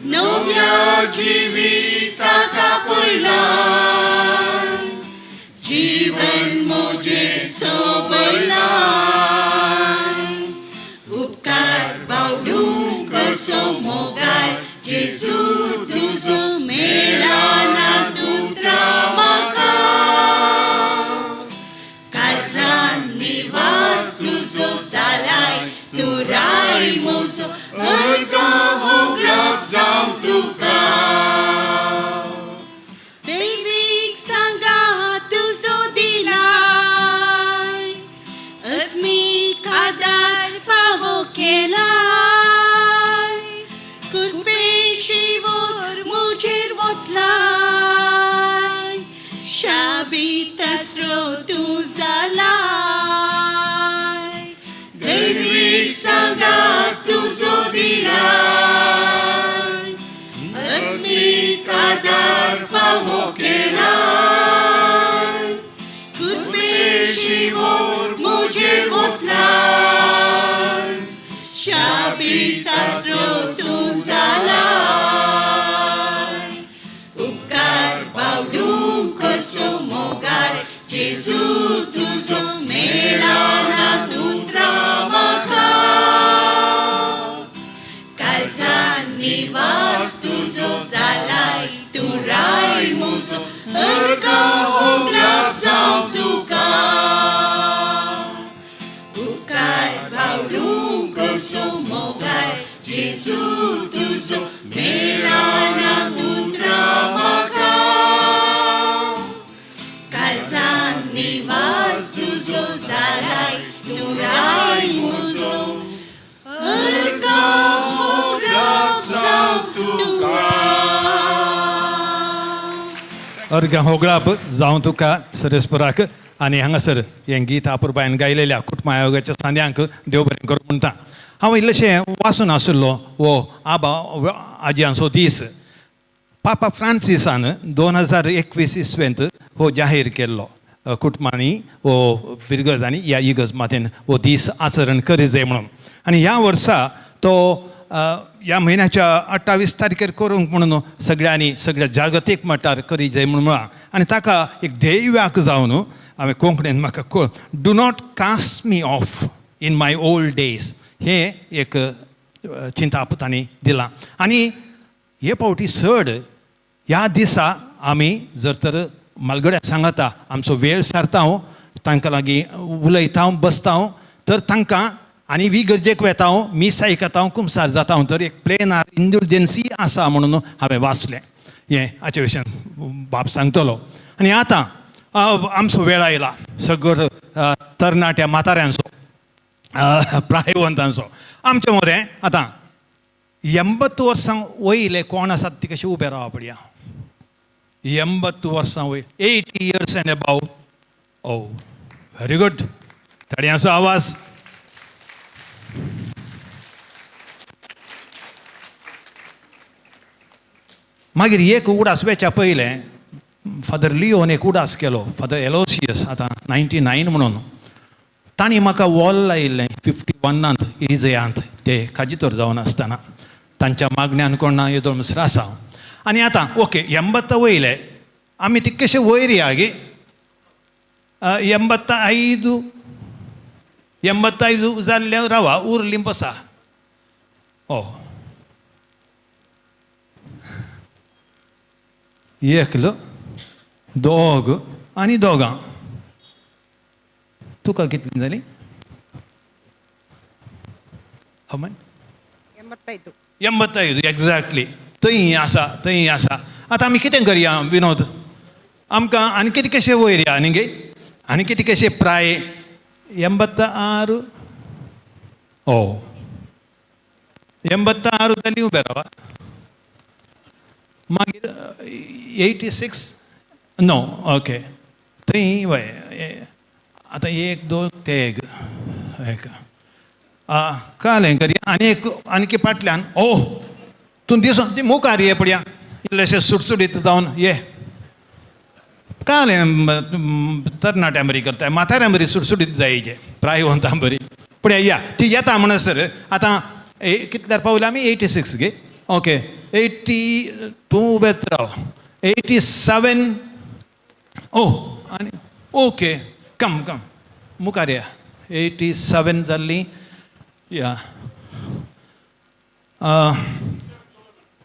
Speaker 6: नव्या जिविताका पयलाय जीवन म्हजें सोबयलाय. उपकार बावडूंक कसो मोगाळ जेजू तुजो मेळना उतरां म्हाका, काळजान आसरो तूं जालाय दैवीक सांगात तुजो दिलाय आत्मीक आदार फावो केलाय कृपेशिवोर म्हजेर वतलाय शाबीत आसरो तूं जालाय उपकार बावडूंक कसो मोगार जेजू तुजो मेळना उतरां म्हाका काळजान निवास तुजो जालाय तूं राय म्हजो अर्गा होगलाप जावं तुका उपकार बावडूंक कसो मोगार जेजू तुजो मेळना उतरां म्हाका काळजान निवास तुजो जालाय तूं राय म्हजो अर्गा होगलाप जावं तुका.
Speaker 1: अर्घ होगळाप जावं तुका सरेस्पराक. आनी हांगासर हें गीत अपुरबायन गायलेल्या कुटुंब आयोगाच्या सांद्यांक देव बरें करूं म्हणटा. हांव इल्लेशें वाचून आशिल्लो हो आबा आजयांचो दीस पापा फ्रांसिसान 2021 इसवेंत हो जाहीर केल्लो. कुटुंबांनी हो फिरगजांनी ह्या इगर्ज मातेन हो दीस आचरण करी जाय म्हणून. आनी ह्या वर्सा तो ह्या म्हयन्याच्या 28 तारखेर करूंक म्हणून सगळ्यांनी सगळ्या जागतीक मट्टार करी जाय म्हणून म्हळां. आनी ताका एक ध्येयवाक जावन हांवें कोंकणीन म्हाका कळ do not cast me off in my old days हें एक चिंताप तांणी दिलां. आनी हे फावटी चड ह्या दिसा आमी जर तर मालगड्या सांगता आमचो वेळ सारता हांव तांकां लागीं उलयता हांव बसता हांव तर तांकां आनी वी गरजेक वेता हांव मीस आयकता हांव कुमसार जाता हांव तर एक प्लेनार इंडुलजन्सी आसा म्हणून हांवें वाचलें हें हाचे विशयान बाब सांगतलो. आनी आतां आमचो वेळ आयला सगळो तरणाट्या म्हाताऱ्यांचो प्रायवंतांचो आमचे मदें आतां 80 वर्सां वयले कोण आसात ती कशी उबे रावप पळया. 80 वर्सां वयर 80 years and above. Oh very good ताळयांचो आवाज. मागीर एक उडास वेच्या पयलें फादर लियोन एक उडास केलो फादर एलोसियस आतां 99 म्हणून तांणी म्हाका वॉल लायिल्लें 51 इजयांत ते काजितोर जावन आसतना तांच्या मागण्यान कोण ना येदोळ म्हणसर आसा. आनी आतां ओके 80 वयले आमी तितकेशे वयर या गे 85 85 जाल्ले रावा उरली बसा. ओ एकलो दोग आनी दोगां तुका कितली जाली? अमन
Speaker 3: 85
Speaker 1: 85 एक्झॅक्टली थंय आसा थंय आसा. आतां आमी कितें करया विनोद आमकां आनी कितें कशें वयर या न्ही गे आनी कितें कशें प्राय 86 ओ 86 जाली उबे रावा. मागीर 86 नो ओके थंय वय आतां 1 2 तेग एक कळ्ळें करया आनी एक आनीक फाटल्यान ओ तूं दिसून ती मुखार ये पळया इल्लेशें सुटसुटीत जावन ये कळ्ळें तरणाट्यां बरी करताय म्हाताऱ्यां बरी सुटसुटीत जायचे प्रायवंतां बरी पळया या ती येता म्हणसर आतां कितल्यार पावले आमी 86 गे ओके 80 तूं उबेत राव 87 ओ आनी ओके कम कम मुखार या 87 जाल्ली या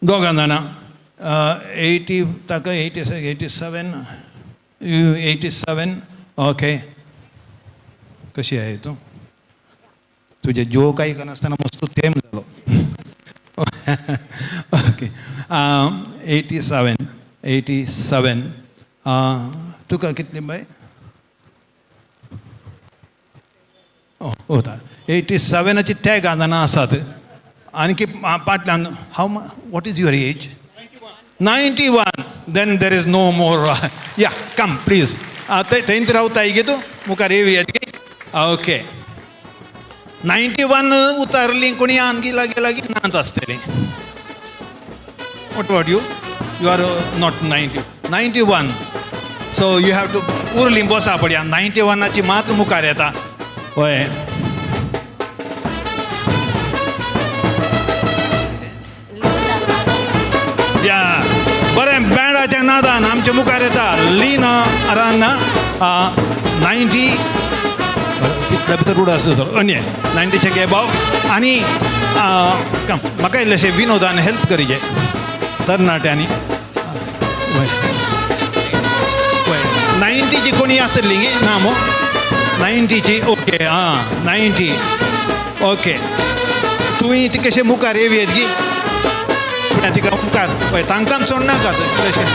Speaker 1: दोगां जाणां 80 ताका 86 87 87 ओके कशी आहे तूं तुजे जोक आयकनासतना मस्त तेम जालो. ओके 87 87 तुका कितली बाय? ओ 87 तेगां जाणां आसात आनी फाटल्यान how what is your age? 91 then there is no more. Yeah come please. थंयच रावता गे तूं मुखार येवया. ओके 91 उतारली कोणी आनगी लागीं लागीं नात आसतली. What about you? You are not 90 91. So you have to उरली बसा पडया. 91 मात्र मुखार येता. हय या बरें बँडाच्या नादान आमच्या मुखार येता लीना अरान्ना 90 तितल्या भितर रूढ आसता सर अन्य 90 गे भाव. आनी म्हाका इल्लेशें विनोदान हेल्प करीजे तरणाट्यांनी. वय वय 90 कोणी आसली ना मो 90 ओके आं 90 ओके. तुवें तिकेशें मुखार येवयेत गी तिका मुखार पळय तांकां सोडनाका तशें.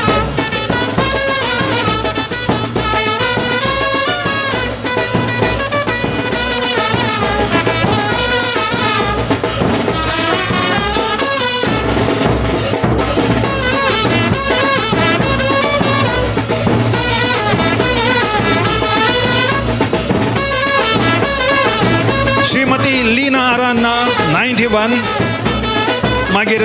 Speaker 1: श्रीमती लीना आरान्ना 91. मागीर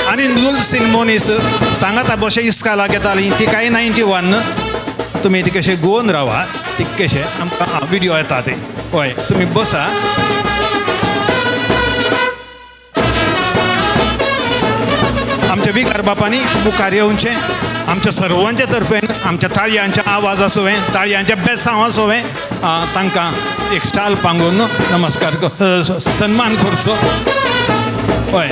Speaker 1: आनी नुलसीन मोनीस सांगाता बशे इस्कालाक येताली तिकाय 91. तुमी तिकेशे गोवन रावा तितकेशे आमकां विडियो येता ते. हय तुमी बसा. आमच्या विकार बापांनी मुखार येवचें आमच्या सर्वांच्या तर्फेन आमच्या ताळयांचे आवाज आसोवें ताळयांचे बेसांव आसोवें तांकां एक शाल पांगून नमस्कार सन्मान करचो. हय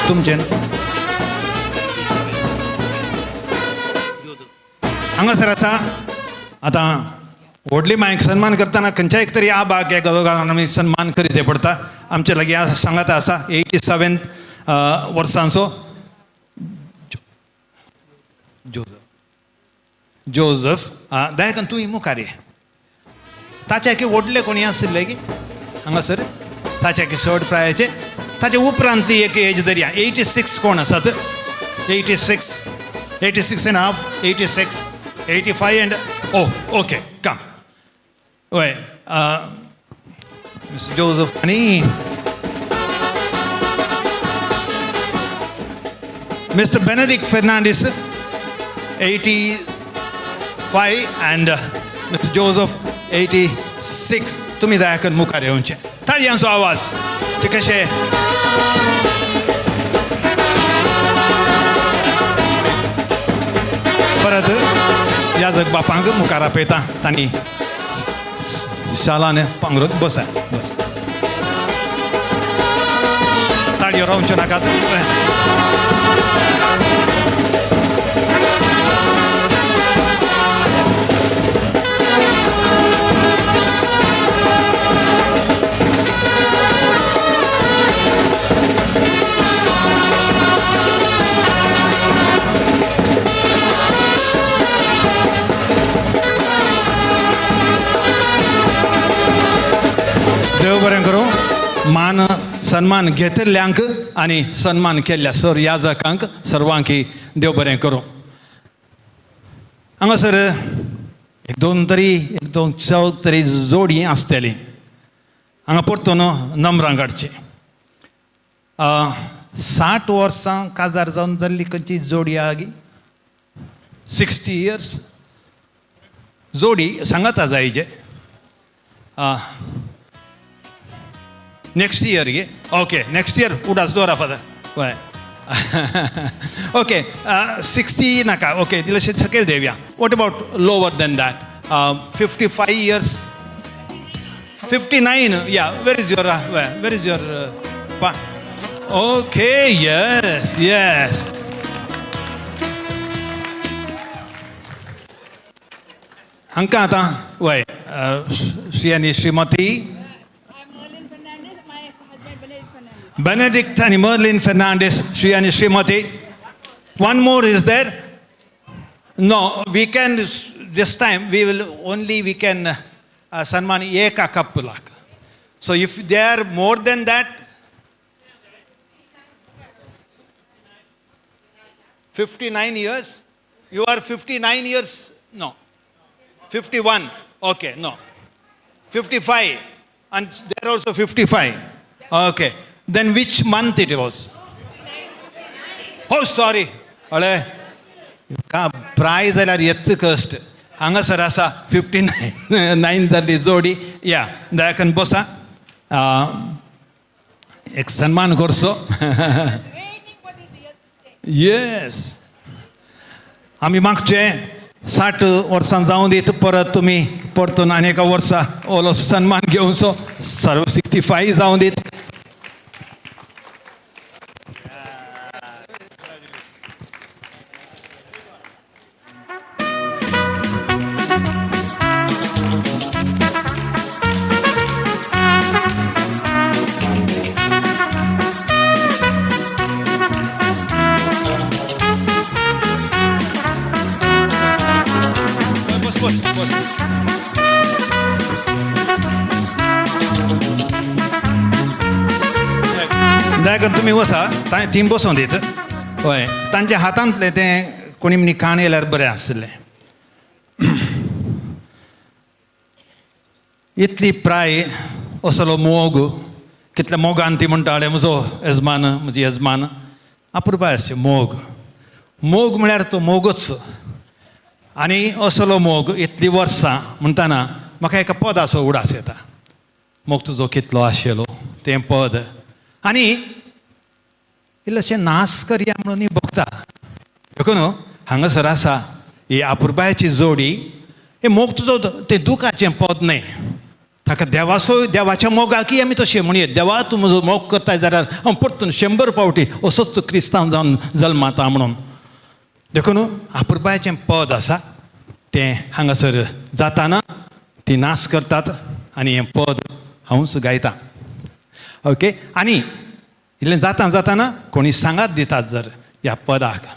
Speaker 1: तुमचें हांगासर आसा. आतां व्हडली मायक सन्मान करतना खंयच्या एक तरी आबाक एक आमी सन्मान करीचे पडटा. आमचे लागीं सांगाता आसा 87 वर्सांचो जोजफ. दयाकन तूं मुखार ये. ताच्या की व्हडले कोणी आशिल्ले की हांगासर ताच्या की चड प्रायाचे ताचे उपरांत एक एज दरया 86 कोण आसात 86 86 and half 86 85 and oh okay come. हय मिस्टर जोजफ आनी mister Benedict Fernandes 85 and mister Joseph 86. तुमी दयाकन मुखार येवचें. ताळयांचो आवाज ते कशे परत याजक बापांक मुखार आपयता तांणी शालान पांगरून बसा बस. ताळयो रावच्यो नाकात. देव बरें करूं. मान सन्मान घेतिल्ल्यांक आनी सन्मान केल्ल्या सर याजकांक सर्वांकी देव बरें करूं. हांगासर एक दोन तरी एक दोन चौग तरी जोडी आसतली. हांगा परतून नंबरां काडची. 60 वर्सां काजार जावन जाल्ली खंयची जोडी आहा गी 60 इयर्स जोडी सांगाता जायचे. नेक्स्ट इयर गे ओके नेक्स्ट इयर उडास दवरा फादर हय ओके 60 नाका ओके इल्लेशें सकयल Devaaya. What about lower than that 55 years 59 yeah where is your where is your okay yes yes. हांकां आतां वय श्री आनी श्रीमती Benedict and Merlin Fernandez, Shri and Shrimati. One more is there? No, we can, this time we will only, we can sanman eka couple. So if they are more than that, 59 years, you are 59 years, no, 51, okay, no, 55, and they are also 55, okay. Then which month it was? Oh, sorry. अळे का प्राय जाल्यार येत कश्ट हांगासर आसा 59 जाल्ली जोडी. या दयाकन बसा एक सन्मान करचो. येस आमी मागचे 60 वर्सां जावं दीत परत तुमी परतून आनी एका वर्सा ओलो सन्मान घेवचो सर्व 65 जावं दीत. दयाकन तुमी वसा ती बसोन दीत. हय तांच्या हातांतलें तें कोणी म्हणी काण येयल्यार बरें आसलें. इतली प्राय असलो मोग कितल्या मोगान ती म्हणटाले म्हजो येजमान म्हजी येजमान अपुरबाय आसची मोग. मोग म्हळ्यार तो मोगूच आनी असलो मोग इतलीं वर्सां म्हणटना म्हाका एका पदाचो उडास येता. मोग तुजो कितलो आशिल्लो तें पद आनी इल्लेशें नास करया म्हणून भोगता. देखून हांगासर आसा ही अपुरबायेची जोडी. हे मोग तुजो तें दुखाचें पद न्हय. ताका देवाचो देवाच्या मोगाकय आमी तशें म्हणये देवा तूं म्हजो मोग करताय जाल्यार हांव परतून 100 फावटी असोच क्रिस्तांव जावन जल्माता म्हणून. देखून अपुरबायेचें पद आसा तें हांगासर जाताना ती नास करतात आनी हें पद हांवूच गायता. ओके आनी इल्लें जाता जाताना कोणी सांगात दितात जर ह्या पदाक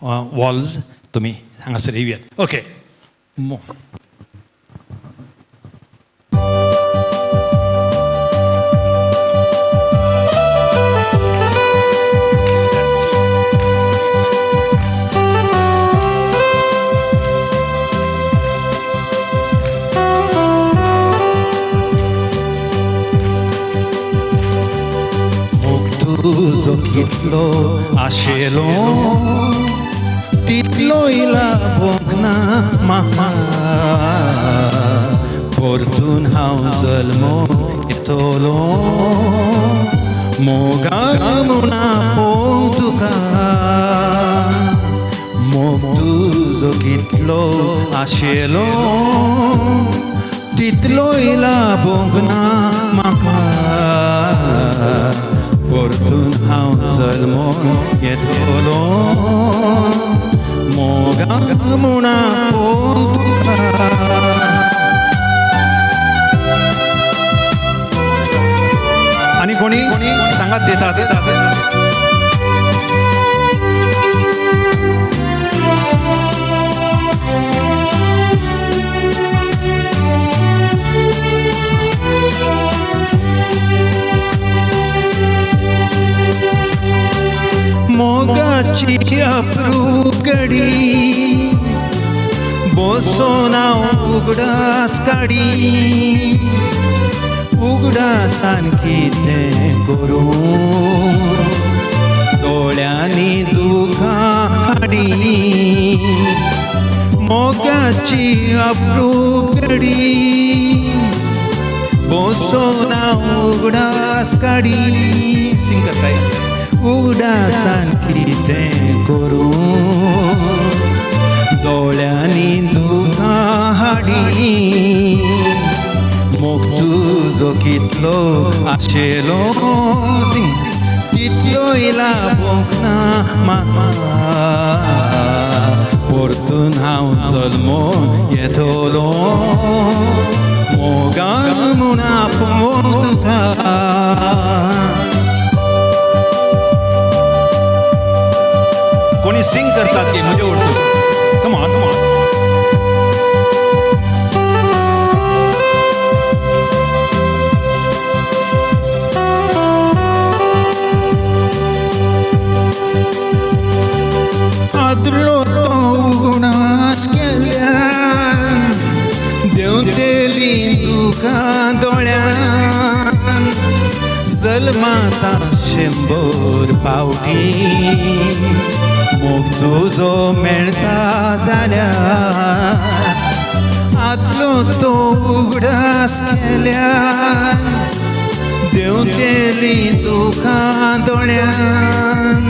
Speaker 1: वॉल्स तुमी हांगासर येयात. ओके तुजो कितलो आशिल्लो तितलोय लाभोंक ना म्हाका परतून हांव जल्मोन येतलो मोगा म्हणा पोवंक तुका. मोग तुजो कितलो आशिल्लो तितलोय लाभोंक ना म्हाका परतून हांव जल्मोन येतलो मोगा म्हणा पोवंक तुका. आनी कोणी सांगात दितात मोगाची अप्रूप घडी बसोन हांव उगडास काडी उगडासान कितें करूं दोळ्यांनी दुखां हाडी. मोगाची अप्रूप घडी बसोन हांव उगडास काडी सिंग करताय उगडासान कितें करूं दोळ्यांनी दुखां हाडी मोग तुजो कितलो आशेलो सिंग तितलोय लाभोंक ना म्हाका परतून हांव जल्मोन येतलो मोगान म्हूण आपोवंक तुका. कोणी सिंग करतात की म्हजे उठतो. Come on, come on. आदलो तो उगडास केल्यान देंवतेली दुकां दोळ्यान जल्माता 100 पावटी मोग तुजो मेळटा जाल्यार आदलो तो उगडास केल्यार देंवतेली दुकां दोळ्यान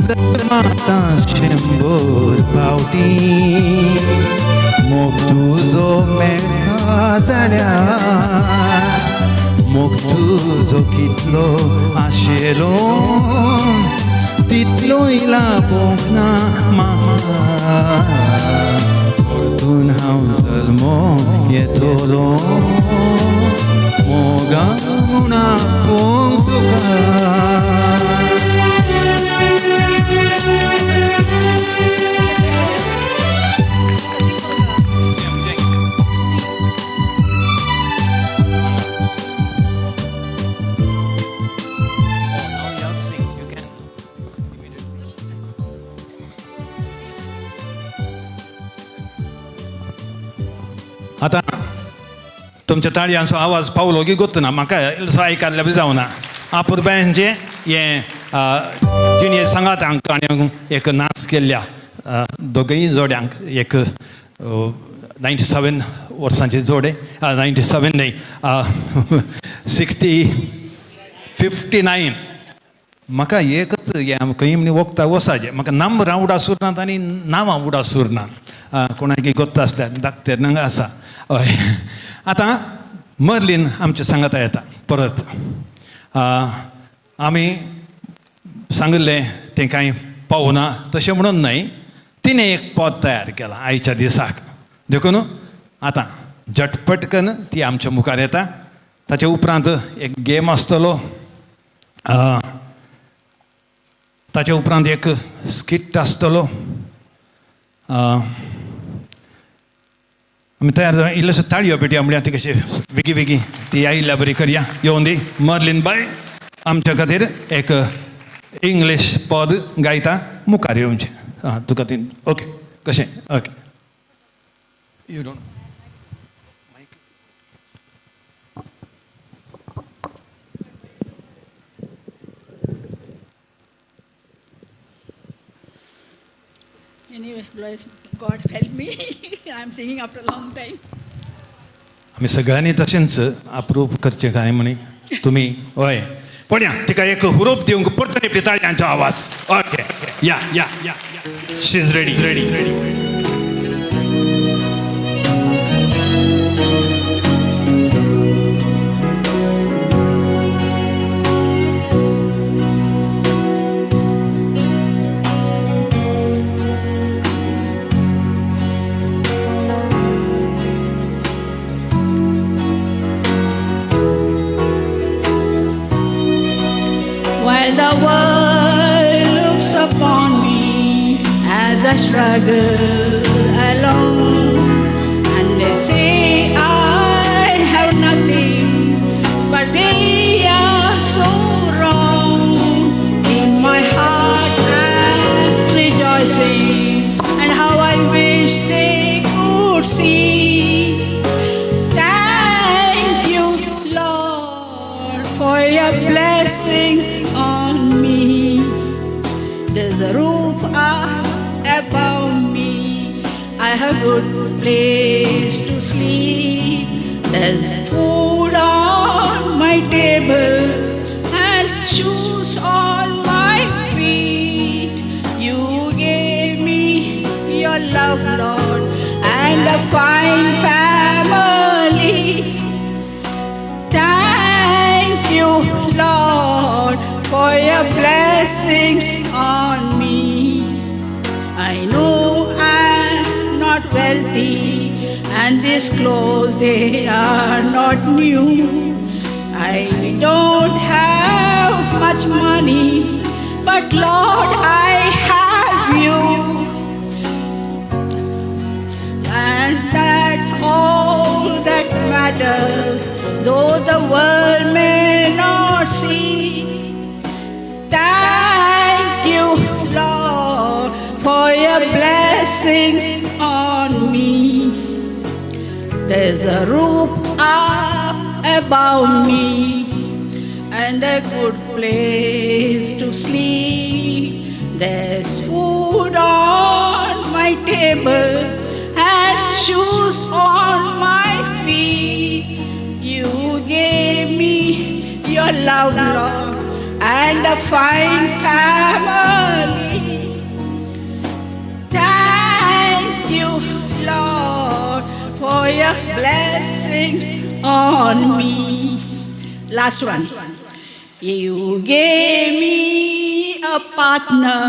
Speaker 1: जल्माता 100 पावटी मोग तुजो मेळटा जाल्यार मोग तुजो कितलो आशेलो तितलोय लाभोंक ना म्हाका परतून हांव जल्मोन येतलो मोगान म्हूण आपोवंक तुका. आतां तुमच्या ताळयांचो आवाज पावलो की गोत्त ना म्हाका इल्लोसो आयकल्ल्या बी जावना. आपुरबायांचें हें जिणये सांगात आनी एक नाच केल्ल्या दोगूय जोड्यांक एक 97 वर्सांचे जोडे 97 न्हय 60 59 म्हाका एकच हें खंय म्हण वखदां वसाचें म्हाका नंबरां उडासूर नात आनी नांवां उडासूर ना. कोणाक गोत्त आसल्यार धाकतेर हांगा आसा. हय आतां मर्लीन आमच्या सांगाता येता परत. आमी सांगिल्लें तें कांय पावना तशें म्हणून न्हय तिणें एक पद तयार केलां आयच्या दिसाक देखून आतां झटपटकन ती आमच्या मुखार येता. ताचे उपरांत एक गेम आसतलो ताचे उपरांत एक स्किट आसतलो. आमी तयार जावन इल्लोसो ताळयो पेटया म्हळ्यार ती कशी बेगी बेगी ती आयिल्ल्या बरी करया. येवन दी मर्लीन बाय आमच्या खातीर एक इंग्लीश पद गायता मुखार येवचें. आं तुका ती ओके कशें okay you don't.
Speaker 7: Anyway, bless God help me. I am singing after a long time.
Speaker 1: आमी सगळ्यांनी तशेंच अप्रूप करचें काय म्हणी तुमी हय पळया तिका एक हुरूप दिवंक परतून आपली ताळयांचो आवाज. ओके या या या she is ready ready ready.
Speaker 7: While the world looks upon me as I struggle along, and they say I have nothing, but they are so wrong. In my heart I'm rejoicing, and how I wish they could see. Thank you, Lord, for your blessing on me. There's a roof up above me. I have a good place to sleep. There's food on my my table and shoes on my feet. You gave me your love, Lord, and a fine family. Thank you, Lord, for your blessings on me. I know I'm not wealthy, and these clothes, they are not new. I don't have much money, but Lord, I have you. And that's all that matters, though the world may not see. Thank you, Lord, for your blessings on me. There's a roof up above me and a good place to sleep. There's food on my table and shoes on my feet. You gave me your love, Lord, and a fine family. Thank you, Lord, for your blessings on me. Last one. You gave me a partner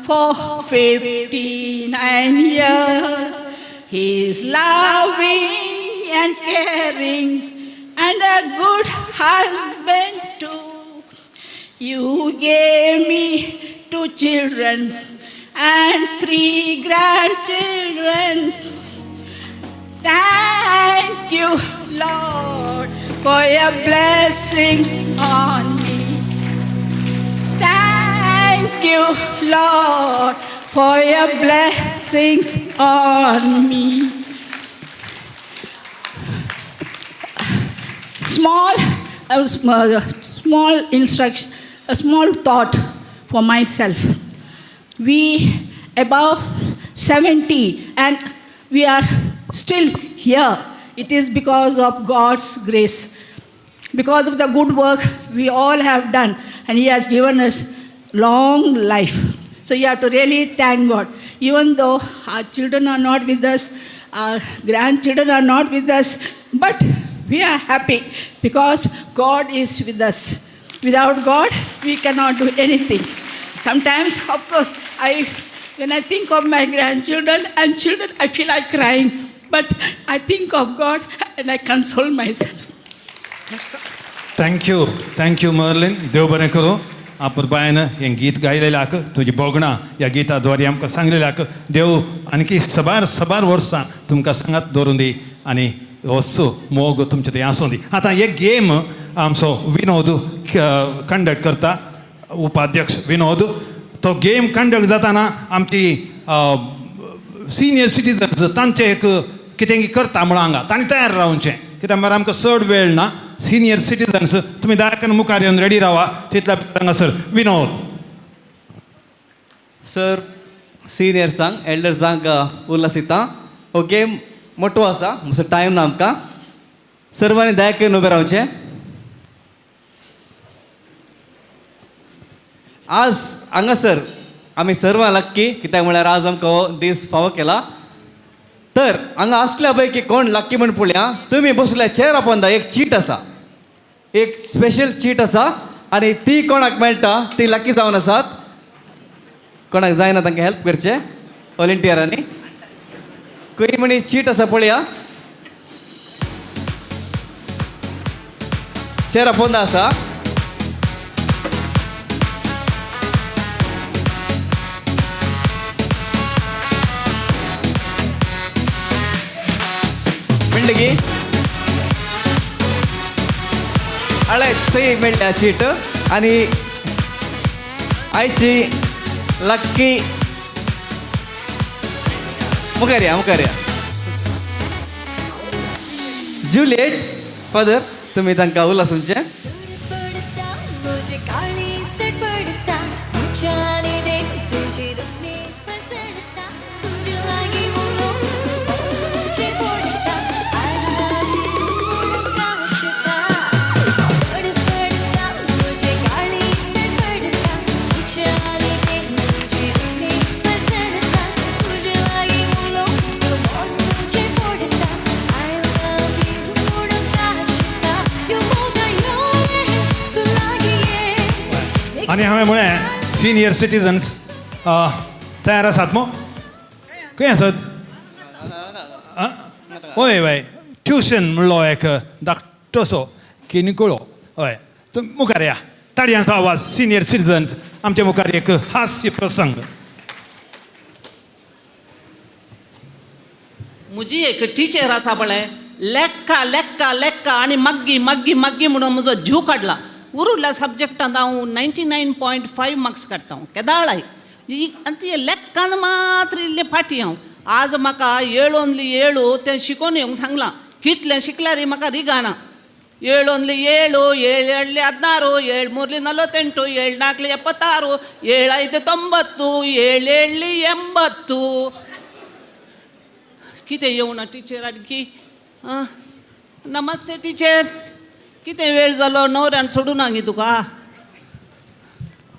Speaker 7: for 59 years. He's loving and caring and a good husband too. You gave me 2 children and 3 grandchildren. Thank you, Lord, for your blessings on me. Thank you, Lord, for your blessings on me. Small, small instruction, a small thought for myself. We above 70 and we are still here. It is because of God's grace, because of the good work we all have done, and He has given us long life. So you have to really thank God. Even though our children are not with us, our grandchildren are not with us, but we are happy because God is with us. Without God, we cannot do anything. Sometimes, of course, when I think of my grandchildren and children, I feel like crying. But I think of God and I console myself. That's all.
Speaker 1: Thank you Merlin. देव बरें करूं. अपुरबायेन हें गीत गायलेल्याक, तुजी भोगणां ह्या गिता द्वारे आमकां सांगलेल्याक देव आणखी सबार सबार वर्सां तुमकां सांगात दवरून दी आनी वस्तू मोग तुमचे थंय आसूं दी. आतां एक गेम आमचो विनोद कंडक्ट करता, उपाध्यक्ष विनोद. तो गेम कंडक्ट जाताना आमची सिनियर सिटीजन्स तांचे एक कितें करता म्हणून हांगा तांणी तयार रावचें, कित्याक म्हळ्यार आमकां चड वेळ ना. सिनियर सिटीजन्स तुमी दया मुखार येवन रेडी रावा. तितल्या हांगासर विनोद
Speaker 8: सर. सिनियर्सांक एल्डर्सांक उल्हास दिता. हो गेम मोटो आसा, मातसो टायम ना आमकां. सर्वांनी दया करून उबें रावचें. आज हांगासर आमी सर्वां लक्की, कित्याक म्हळ्यार आज आमकां हो दीस फावो केला. तर हांगा आसल्या पैकी कोण लक्की म्हण पळया. तुमी बसल्या चेर पोंदा एक चीट आसा, एक स्पेशल चीट आसा आनी ती कोणाक मेळटा ती लक्की जावन आसात. कोणाक जायना तांकां हेल्प करचें व्हॉलंटियरांनी. खंय म्हणी चीट आसा पळया, चेरा पोंदा आसा. मेळ्ळी हळय थंय मेळ्ळ्या चीट. आनी आयची लक्की मुखार या, मुखार या. जुलियट फादर, तुमी तांकां उल्हास तुमचें.
Speaker 1: आनी हांवें म्हळें सिनियर सिटीजन्स तयार आसात मू? खंय आसात? हय हय, ट्युशन म्हणलो एक धाकटोसो किनकुळो. हय, तुमी मुखार या. ताळयांचो आवाज. सिनियर सिटीजन्स आमच्या मुखार एक हास्य प्रसंग.
Speaker 9: म्हजी एक टिचर आसा पळय, लेक्का लेक्का लेक्का आनी माग्गी माग्गी माग्गी म्हणून म्हजो जीव काडला. उरुल्ल्या सब्जॅक्टांत हांव 99.5 मार्क्स काडटा हांव केदाळाय. आनी ती लेक्कान मात्र इल्लें फाटीं हांव. आज म्हाका 7 7 तें शिकोवन येवंक सांगलां. कितलें शिकल्यार म्हाका रिगाना. 7 7, 7 7 16, 7 3 48, 7 4 76, 7 5 90, 7 7 80. कितें येवना टिचर आणखी? नमस्ते टिचर. कितें वेळ जालो? न्हवऱ्यान सोडूना गे तुका?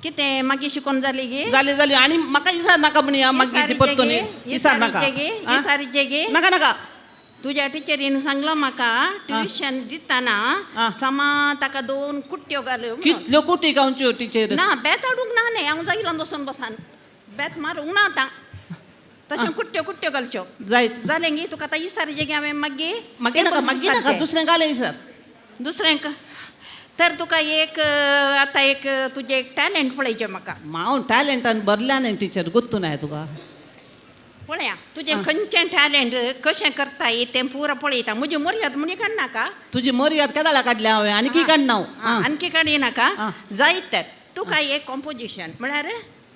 Speaker 10: कितें मागीर शिकोवन जाली गे?
Speaker 9: जाली जाली. आनी म्हाका इसार नाका म्हण या मागीर ती परतून इसार नाका.
Speaker 10: इसारीचे गे?
Speaker 9: नाका नाका.
Speaker 10: तुज्या टिचरीन सांगलो म्हाका ट्युशन दितना समा ताका 2 कुट्ट्यो घाल.
Speaker 9: कितल्यो कुटी गावच्यो टिचर?
Speaker 10: ना बेत हाडूंक ना न्ही, हांव जागिलान बसून बसान बेत मारूंक ना आतां. तशें कुट्ट्यो कुट्ट्यो घालच्यो
Speaker 9: जायत
Speaker 10: जालें गे तुका आतां इसारीचे गे हांवें मागीर?
Speaker 9: मागीर नाका मागीर नाका, दुसरें घालें इसार.
Speaker 10: दुसरें तर तुका एक आतां एक तुजें एक टॅलेंट पळयचें म्हाका.
Speaker 9: हांव टॅलेंटान भरल्या न्ही टिचर, गुत्तू नाय तुका.
Speaker 10: पळया तुजें खंयचें टॅलेंट कशें करताय तें पुरो पळयता. म्हजी मर्याद म्हणी काडनाका.
Speaker 9: तुजी मर्याद केदाळा काडल्या हांवें? आनी की काडना हांव.
Speaker 10: आणखी काडिनाका. जायत तर तुका एक कॉम्पोजिशन म्हळ्यार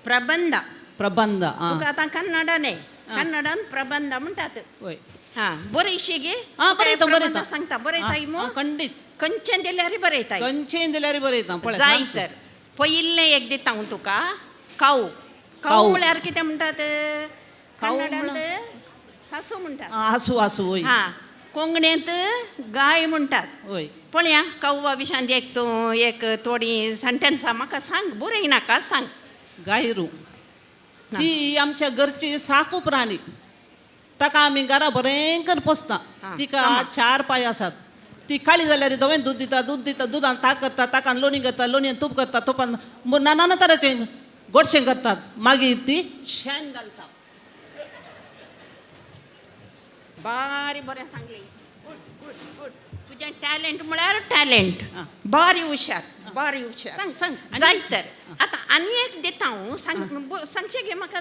Speaker 10: प्रबंध.
Speaker 9: प्रबंध
Speaker 10: तुका आतां कन्नडा न्ही, कन्नडान प्रबंध म्हणटात.
Speaker 9: वय
Speaker 10: हां बरयशी गे?
Speaker 9: बरयता बरयता.
Speaker 10: सांगता बरयताय मू?
Speaker 9: खंडीत.
Speaker 10: खंयचें दिल्यार बरयताय?
Speaker 9: खंयचें दिल्यार बरयता. पळय
Speaker 10: जाय तर पयिल्लें एक दिता हांव तुका. काऊ. काऊ म्हळ्यार कितें म्हणटात कन्नडांत? हासू म्हणटात.
Speaker 9: हासू हासू. वय
Speaker 10: हां कोंकणींत गाय म्हणटात.
Speaker 9: वय
Speaker 10: पळया काऊवा विशांत एक तूं एक थोडी सेंटेन्सां म्हाका सांग, बरयनाका सांग.
Speaker 9: गायरू ती आमच्या घरची साकू प्राणी. ताका आमी घरा भयंकर पोसता. तिका 4 पांय आसात. ती काळी जाल्यार धवें दूद दिता, दूद दिता, दुदान ताक करता, ताकान लोणी करता, लोणयेन तूप करता, तुपान नाना तराचें गोडशें करतात. मागीर ती शेण घालता.
Speaker 10: बारी बरें सांगलें. Good good good. तुजें टॅलेंट म्हळ्यार टॅलेंट. बारी हुशार बारी हुशार.
Speaker 9: सांग सांग.
Speaker 10: जायत तर आतां आनी एक दिता हांव. सांग सांगचें गे म्हाका?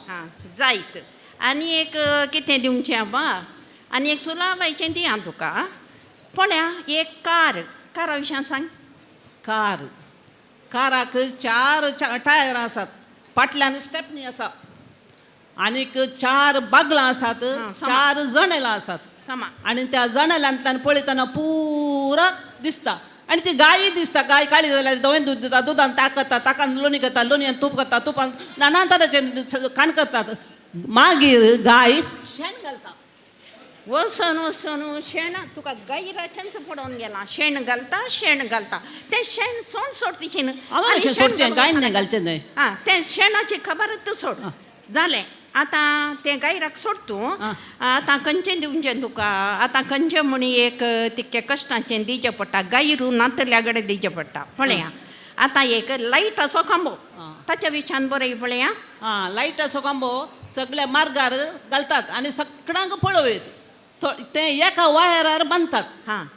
Speaker 10: हां जायत. आनी एक कितें दिवचें आबा? आनी एक सुलाबायचें दी हांव तुका. पळया एक कार. कारा विशयान सांग.
Speaker 9: कार काराक 4 टायर आसात, फाटल्यान स्टेपनी आसा, आनीक 4 बागलां आसात, 4 जनेलां आसात. आनी त्या जनेलांतल्यान पळयतना पुरा दिसता. आनी ती गायी दिसता. गाय काळी जाल्यार धवें दूद दिता, दुदान ताक करता, ताकान लोणी करता, लोणयेन तूप करता, तुपान नाना तराचें खाण करतात. मागीर गाय शेण घालता.
Speaker 10: वचून वचून शेण तुका गायराचेंच पडोवन गेलां. शेण घालता शेण घालता तें शेण सोड सोड तिशेन.
Speaker 9: हांवें सोडचें गायन न्ही घालचें न्हय.
Speaker 10: हां तें शेणाची खबरच तूं सोड. जालें आतां तें गायराक सोड तूं. आतां खंयचें दिवचें तुका? आतां खंयचें म्हणी एक तितकें कश्टाचें दिवचें पडटा. गायरू नातल्या कडेन दिवचें पडटा. पळया आतां एक लायटाचो खांबो, ताच्या विचान बरय पळया.
Speaker 9: आं लायटाचो खांबो सगळ्या मार्गार घालतात आनी सगळ्यांक पळोवयत. ते एका वायरार बांदतात.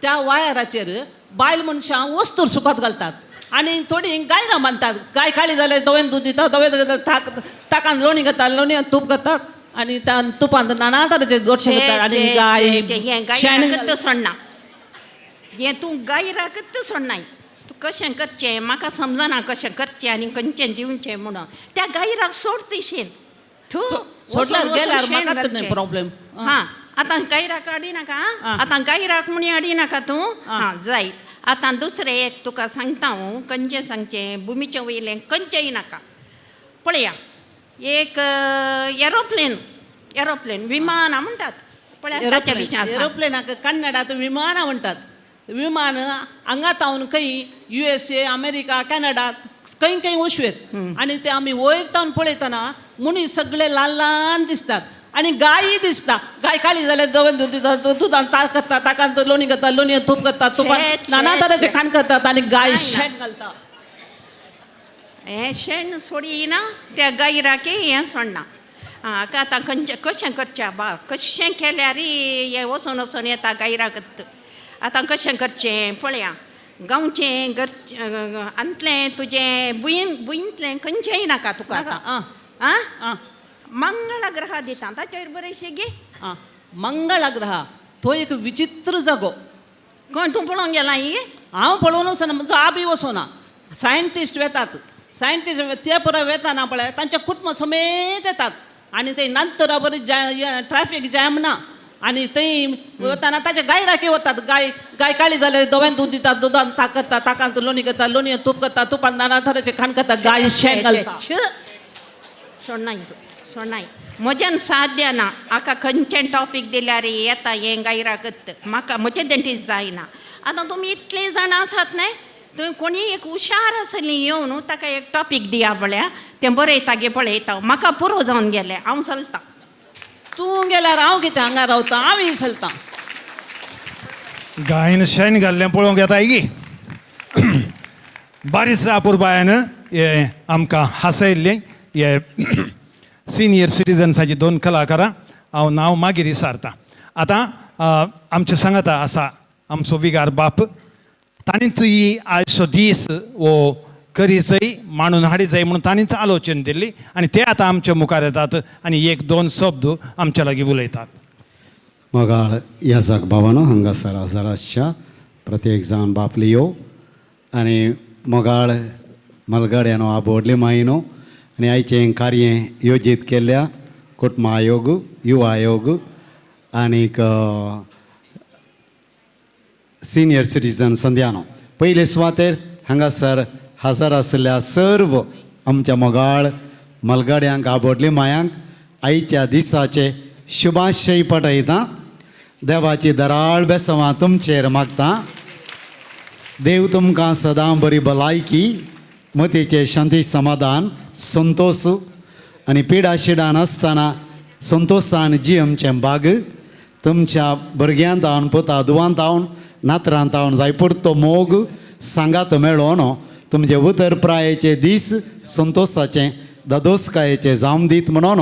Speaker 9: त्या वायराचेर बायल मनशां वस्तूर सुकत घालतात आनी थोडीं गायरां बांदतात. गाय काळी जाल्यार धवें दूद दिता, धवें ताक ताकान लोणी करतात, लोणयेन तूप करतात आनी त्या तुपान नाना तरेचे गोडशें करतात. आनी गाय
Speaker 10: शेण सोडना. हें तूं गायराकच सोडनाय. तूं कशें करचें म्हाका समजना, कशें करचें आनी खंयचें दिवचें म्हणून. त्या गायराक सोड तिशेन. तूं
Speaker 9: सोडल्यार गेल्यार म्हाका प्रॉब्लेम.
Speaker 10: हां आतां गायराक हाडिनाका. आतां गायराक म्हणी हाडिनाका तूं. हां जायत. आतां दुसरें एक तुका सांगता हांव. खंयचें सांगचें? भुमीचें वयलें खंयचेंय नाका. पळया एक एरोप्लेन. एरोप्लेन विमानां म्हणटात. पळया ताच्या विशयान.
Speaker 9: एरोप्लेनाक कन्नडांत विमानां म्हणटात. विमान हांगा तावन खंय USA, America, Canada खंय खंय वचवेत. आनी ते आमी वयर तावन पळयतना मनीस सगळे ल्हान ल्हान दिसतात आनी गायी दिसता. गाय काळी जाल्यार धवें दूद दिता, दुदान ताक करता, ताकान लोणी करता, लोणयेन तूप करता, तुपान नाना तराचें खाण करतात आनी गाय शेण घालता.
Speaker 10: हें शेण सोडिना त्या गायराकी हें सोडना. आं आतां खंयचें कशें करचें बा, कशें केल्यार हें वचोन वचोन येता गायराकत. आतां कशें करचें पळया, गांवचें घरचें आंतलें तुजें भुंयन भुंयतलें खंयचेंय नाका तुका आतां. आं मंगळ ग्रह दिता ताचेर बरें गे.
Speaker 9: आं मंगळ ग्रह तो एक विचित्र जागो.
Speaker 10: कोण तूं पळोवंक गेला ही?
Speaker 9: हांव पळोवन वचना, म्हजो आबी वचोना. सायंटिस्ट वेतात, सायंटिस्ट ते पुरो वेताना पळय तांच्या कुटुंब समेत येतात आनी ते नंतर बरी ट्रॅफीक जॅम ना आनी थंय वतना ताचे गायराकी वतात. गाय गाय काळी जाल्यार दोव्यान दूद दितात, दुदान ताक करता, ताकान लोणी करता, लोणयेन तूप करता, तुपान नाना तरेचे खाण करता, गाय शेण घालता.
Speaker 10: सोडनाय तूं सोडनाय, म्हज्यान साध्य ना. आका खंयचें टॉपीक दिल्यार येता हें गायराकत, म्हाका म्हजें देंटी जायना. आतां तुमी इतलीं जाणां आसात न्हय, तुमी कोणी एक हुशार आसली येवन ताका एक टॉपीक दिया पळया, तें बरयता गे पळयता. म्हाका पुरो जावन गेलें, हांव चलतां.
Speaker 9: तूं गेल्यार हांव कितें हांगा रावता, हांवूय चलतां.
Speaker 1: गायन शेण घाल्लें पळोवंक येता गी. बारीस अपुरबायान हे आमकां हांसयल्लें हे सिनियर सिटीजन्साची दोन कलाकारां. हांव नांव मागीर विसारतां. आतां आमचे सांगाता आसा आमचो विगार बाप. ताणीच ही आयचो दीस हो करीचय मांडून हाडी जाय म्हणून ताणीच आलोचन दिल्ली आनी ते आतां आमच्या मुखार येतात आनी एक दोन शब्द आमच्या लागीं उलयतात.
Speaker 11: मोगाळ याजक बाबानो हांगासर हजर आसच्या प्रत्येक जावन बापली यो आनी मोगाळ मलगड्यानो आबोडले मायनो आनी आयचें कार्य योजीत केल्ल्या कुटुंब आयोग, युवा आयोग आनीक सिनियर सिटीजन संध्यानो पयले सुवातेर हांगासर हजर आशिल्ल्या सर्व आमच्या मोगाळ मलगड्यांक आबोडले मायांक आयच्या दिसाचे शुभाशय पटयता. देवाची दराळ बेसवां तुमचेर मागता. देव तुमकां सदां बरी भलायकी, मतीचें शांती समाधान, संतोश आनी पिडा शिडान आसतना संतोशान जियमचें बाग तुमच्या भुरग्यां तावन, पुता धुवान तावन, नातरां तावन जाय पुरतो मोग सांगात मेळोन तुमचे उतर प्रायेचे दीस संतोशाचें दादोसकायेचें जावन दीत म्हणून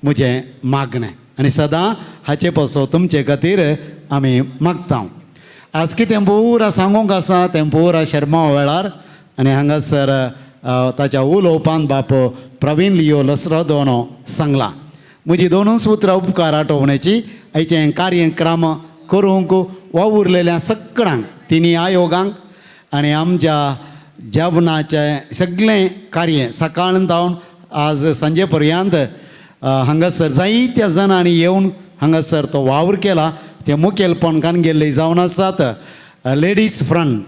Speaker 11: म्हजें मागणें आनी सदां हाचे पासो तुमचे खातीर आमी मागता. आज कितें पुरा सांगूंक आसा तें पुरा शर्मा वेळार आनी हांगासर ताच्या उलोवपान बाप प्रवीण लियो लसरदोनो सांगला. म्हजी दोनूच उतरां उपकार आठोवण्याची आयचें कार्यक्रम करूंक वावुरलेल्या सगळ्यांक तिनी आयोगांक आनी आमच्या जेवणाचें सगळें कार्य सकाळ जावन आज सांजे पर्यंत हांगासर जायत्या जाणांनी येवन हांगासर तो वावर केला. ते मुखेलपण कान गेल्ले जावन आसात लेडीज फ्रंट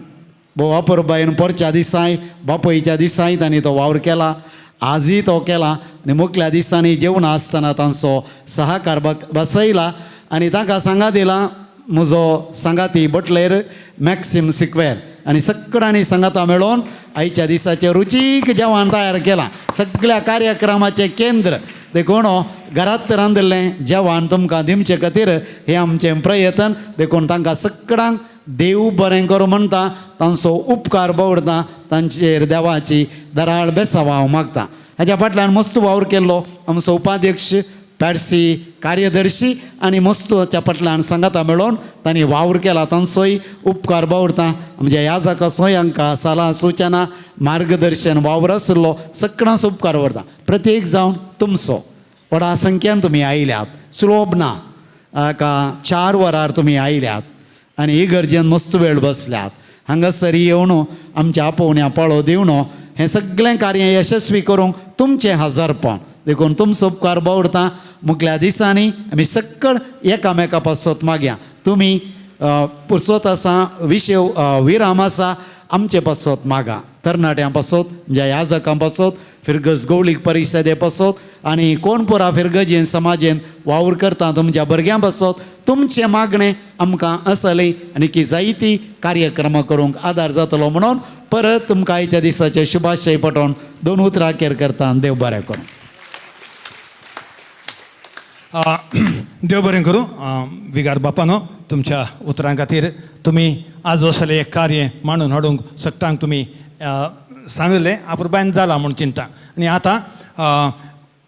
Speaker 11: भोव अपुरबायेन पोरच्या दिसाय बापयच्या दिसाय तांणी तो वावर केला, आजूय तो केला आनी मुखल्या दिसांनी जेवण आसतना तांचो सहकार बसयला आनी तांकां सांगा दिला म्हजो सांगाती बटलेर मॅक्सिम सिक्वेर आनी सगळ्यांनी सांगाता मेळोवन आयच्या दिसाचें रुचीक जेवण तयार केलां. सगळ्या कार्यक्रमाचें केंद्र देखून घरांत रांदिल्लें जेवण तुमकां दिवचे खातीर हें आमचें प्रयत्न. देखून तांकां सगळ्यांक देव बरें करूं म्हणटा, तांचो उपकार बवडता, तांचेर देवाची दराळ बेसांव हांव मागता. हाज्या फाटल्यान मस्त वावर केल्लो आमचो उपाध्यक्ष पॅडसी कार्यदर्शी आनी मस्त त्या फाटल्यान सांगाता मेळोवन तांणी वावर केला, तांचोय उपकार बावडता. आमच्या याजकाचोय हांकां सलाह सुचना मार्गदर्शन वावर आशिल्लो सगळ्यांचो उपकार व्हरता. प्रत्येक जावन तुमचो व्हडा संख्यान तुमी आयल्यात, सुलभ ना, एका 4 वरार तुमी आयल्यात आनी ही गरजेन मस्त वेळ बसल्यात. हांगासर येवन आमच्या आपोवण्या पाळो दिवन हें सगळें कार्य यशस्वी करूंक तुमचें हजारपण देखून तुमचो उपकार बावडता. मुखल्या दिसांनी आमी सगळ एकामेका पासत मागया तुमी पुरसोत आसा विशय विराम आसा आमचे पासत मागा, तरणाट्यां पासत, म्हणजे याजकां पासत, फिरगज गवळीक परिशदे पासत आनी कोण पुरा फिरगजेन समाजेन वावर करता तुमच्या भुरग्यां पासत तुमचें मागणें आमकां आसलें आनी की जायती कार्यक्रमां करूंक आदार जातलो म्हणून परत तुमकां आयच्या दिसाचे शुभाशय पटोवन दोन उतरां केर करता. देव बरें करूं.
Speaker 1: देव बरें करूं विगार बापानो, तुमच्या उतरां खातीर. तुमी आज असलें एक कार्य मांडून हाडूंक सगळ्यांक तुमी सांगलें अपुरबायन जालां म्हूण चिंता. आनी आतां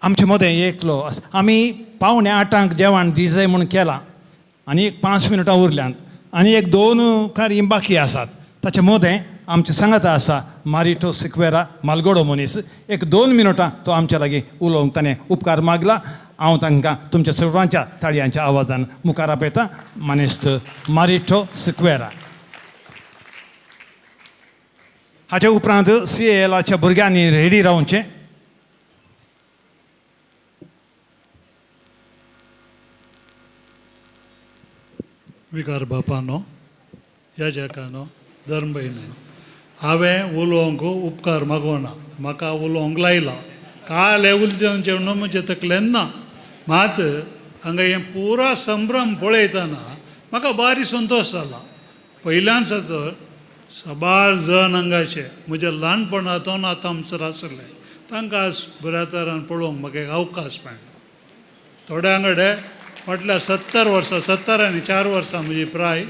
Speaker 1: आमचे मदें एकलो आमी 7:45 जेवण दिजय म्हूण केलां आनी एक 5 मिनटां उरल्यान आनी एक 2 कार्य बाकी आसात. ताचे मदें आमचे सांगाता आसा मारिटो सिक्वेरा मालगोडो मनीस, एक 2 मिनटां तो आमच्या लागीं उलोवंक ताणें उपकार मागला. हांव तांकां तुमच्या सर्वांच्या ताळयांच्या आवाजान मुखार आपयता मानेस्त मारिटो सिक्वेरा. हाचे उपरांत CALच्या भुरग्यांनी रेडी रावचें.
Speaker 12: विकार बापानो, याजकानो, धर्मभयणानो, हांवें उलोवंक उपकार मागोना, म्हाका उलोवंक लायला. काल उलोवचें म्हणून म्हजे तकलेन ना, मात हांगा हें पुरा संभ्रम पळयतना म्हाका बारी संतोश जाला. पयल्यान तर सबार जण हांगाचे म्हज्या ल्हानपणांतून आतां आमचो आसले, तांकां आज बऱ्या तरान पळोवंक म्हाका एक अवकाश मेळ्ळो. थोड्यां कडेन फाटल्या 70 वर्सां, 74 वर्सां म्हजी प्राय,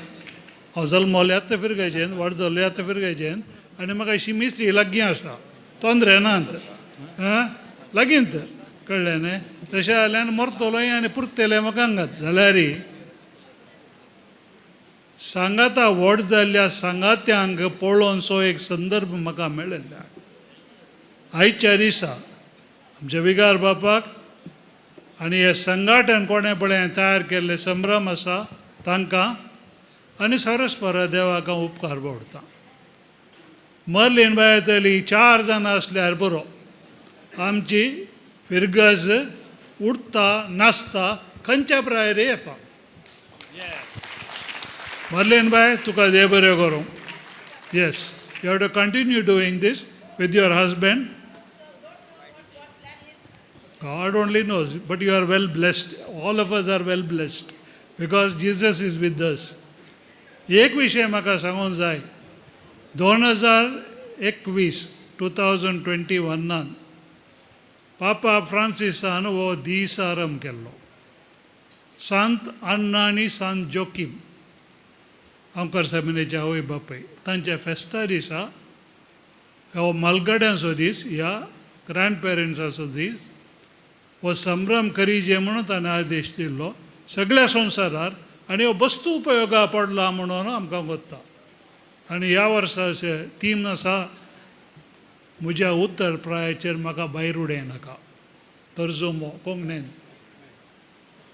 Speaker 12: हांव जल्मलो आतां फिरगायचेन, व्हड जालो आतां फिरगायचेन, आनी म्हाका शिमिस्त्री लागीं आसा, तोंदरे नात लागींच, कळ्ळें न्ही. तशें जाल्यार मरतलोय आनी पुरतलें म्हाका हांगात. जाल्यार सांगाता व्हड जाल्ल्या सांगात्यांक पळोवनसो एक संदर्भ म्हाका मेळिल्लो. आयच्या दिसा आमच्या विगार बापाक आनी हे संघटन कोणें पळय तयार केल्ले संभ्रम आसा तांकां आनी सरस्पर देवाक हांव उपकार बोडटा. मर्लीन बायतली 4 जाणां आसल्यार बरो, आमची फिरगज उडटा नाचता खंयच्या प्रायर येता. मर्लीन बाय, तुका देव बरें करूं. Yes, you have to continue doing this with your husband. God only knows, but you are well blessed. All of us are well blessed because Jesus is with us. एक विषय म्हाका सांगूंक जाय, 2021 2021 पापा फ्रांसिसान हो दीस आरंभ केल्लो. सांत अन्ना आनी सांत जोकीम आमकार सेमिनेचे आवय बापूय तांच्या फेस्ता दिसा हो मालगड्यांचो दीस, ह्या ग्रँड पेरंट्साचो दीस, हो संभ्रम करीजे म्हणून ताणें आदेश दिल्लो सगळ्या संवसारार, आनी हो वस्तू उपयोगा पडला म्हणून आमकां कोत्ता. आनी ह्या वर्साचे थीम आसा, म्हज्या उत्तर प्रायाचेर म्हाका भायर उडयनाका, तर्जुमो कोंकणीन,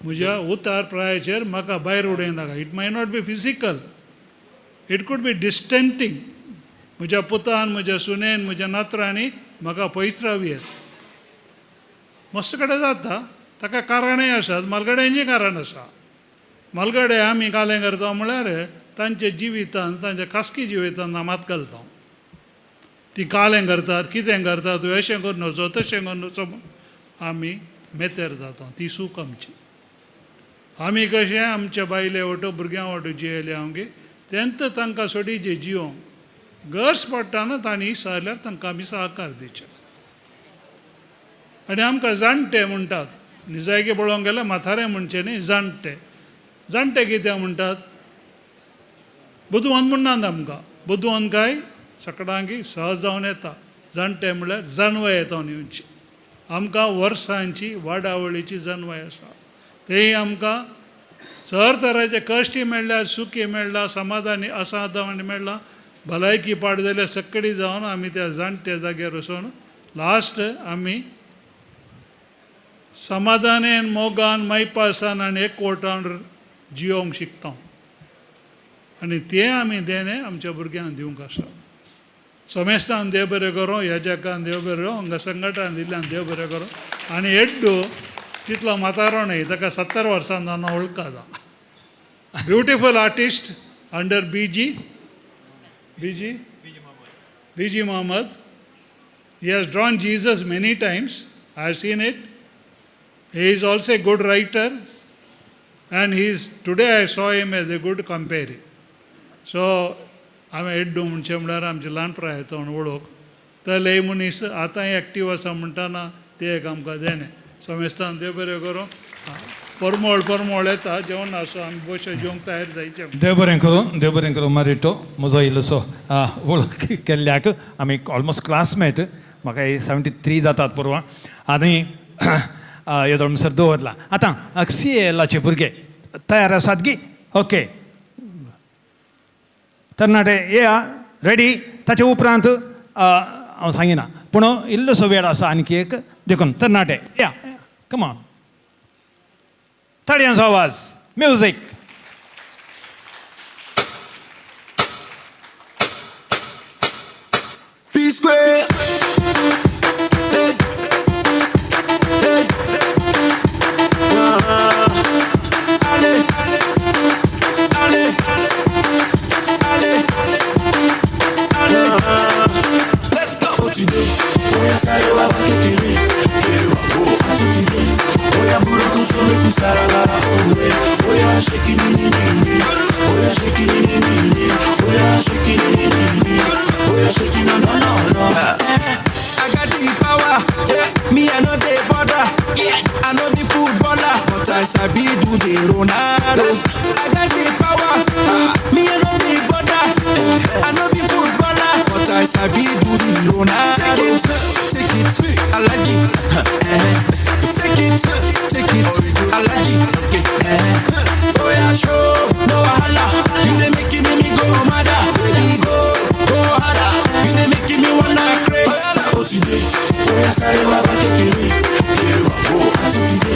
Speaker 12: म्हज्या उत्तर प्रायाचेर म्हाका भायर उडयनाका. It may not be physical, it could be distancing. म्हज्या पुतान, म्हज्या सुनेन, म्हज्या नातरांनी म्हाका पयस रावयेत. मस्त कडेन जाता, ताका कारणय आसात, मालगड्यांचें कारण आसा. मालगडे आमी कालें करता म्हळ्यार तांच्या जिवितान, तांच्या खासगी जिवितान हात घालता. ती कालें करतात, कितें करतात, तूं अशें करून वचो, तशें करून वचो, आमी मेतेर जाता. ती सूख आमची. आमी कशें आमच्या बायले वटो भुरग्यां वाटो जियेले आमगे, तेंत तांकां सोडीचे जियोंक गरज पडटा न्हू, तांणी विचारल्यार तांकां आमी सहकार दिवचे. आनी आमकां जाणटे म्हणटात, निजायकी पळोवंक गेल्यार म्हातारे म्हणचे न्ही, जाणटे. जाणटे कित्याक म्हणटात? बुदवंत म्हणनात आमकां. बुदवंत काय सकडांकी सहज जावन येता, जाणटे म्हणल्यार जाणवय येता न्ही. आमकां वर्सांची वाडावळीची जाणवय आसा, तेय आमकां सर तराचे कश्टी मेळ्ळ्या, सुखी मेळ्ळा, समाधानी असाधानी मेळ्ळा, भलायकी पाड जाल्यार सक्कडी जावन आमी त्या जाणट्या जाग्यार वचून लास्ट आमी समाधानेन, मोगान, मायपासान आनी एकवटान जियोंक शिकता. आनी तें आमी देणें आमच्या भुरग्यांक दिवंक आसा. समेस्तान देव बरें करूं, ह्या जगान देव बरें करूं, हांगा संघटान दिल्ल्यान देव बरें करूं. आनी एड्डू तितलो म्हातारो न्हय, ताका 70 वर्सां जावन वळखता. Beautiful artist under B G Mohammed. He has drawn Jesus many times, I have seen it. He is also a good writer, and he is, today I saw him as a good compere. So हांवें एड्डू म्हणचें म्हळ्यार आमचे ल्हान प्रायेचो वळख तर मनीस आतांय active आसा म्हणटाना ते एक आमकां देणें. समेस्तान देव बरें करूं. परमळ परमळ येता जेवण आसा आमी बशे जेवंक तयार जायचें.
Speaker 1: देव बरें करूं, देव बरें करूं मारिटो म्हजो इल्लोसो वळख केल्ल्याक. आमी ऑलमोस्ट क्लासमेट, म्हाका 73 जातात परवां आनी येदोळ म्हणसर दवरला. आतां CALाचे भुरगे तयार आसात गी? ओके तरणाटे येया रेडी. ताचे उपरांत हांव सांगिना पूण इल्लोसो वेळ आसा आणखी एक, देखून तरणाटे या कमॉन, ताळयांचो आवाज, music.
Speaker 13: P Square. Hey. Hey. Allez. Allez. Allez. Allez. Let's go. Today. Oya sáré wá wá kékeré. Àtúntìdé. Oya burúkú tó mẹ́kù sára lára òwe. Oya ṣe kíní ní ní. Oya ṣe kíní ní ní. Oya ṣe kíní ní ní. Oya ṣe kíní no no no. I got the power. Yeah. Me I no dey bother. Yeah. I no be footballer, but I sabi do the Ronaldo. I got the power. Me I no dey bother. I no be footballer, but I sabi do the Ronaldo. Take it, take it, Alaji. Take it, take it, Alaji. Oh yeah, show no wahala. You dey making me go mad. Baby go, go harder. You dey making me wanna craze. Oh today, oh yeah, sáré wá wá kékeré. Oh àtúntìdé,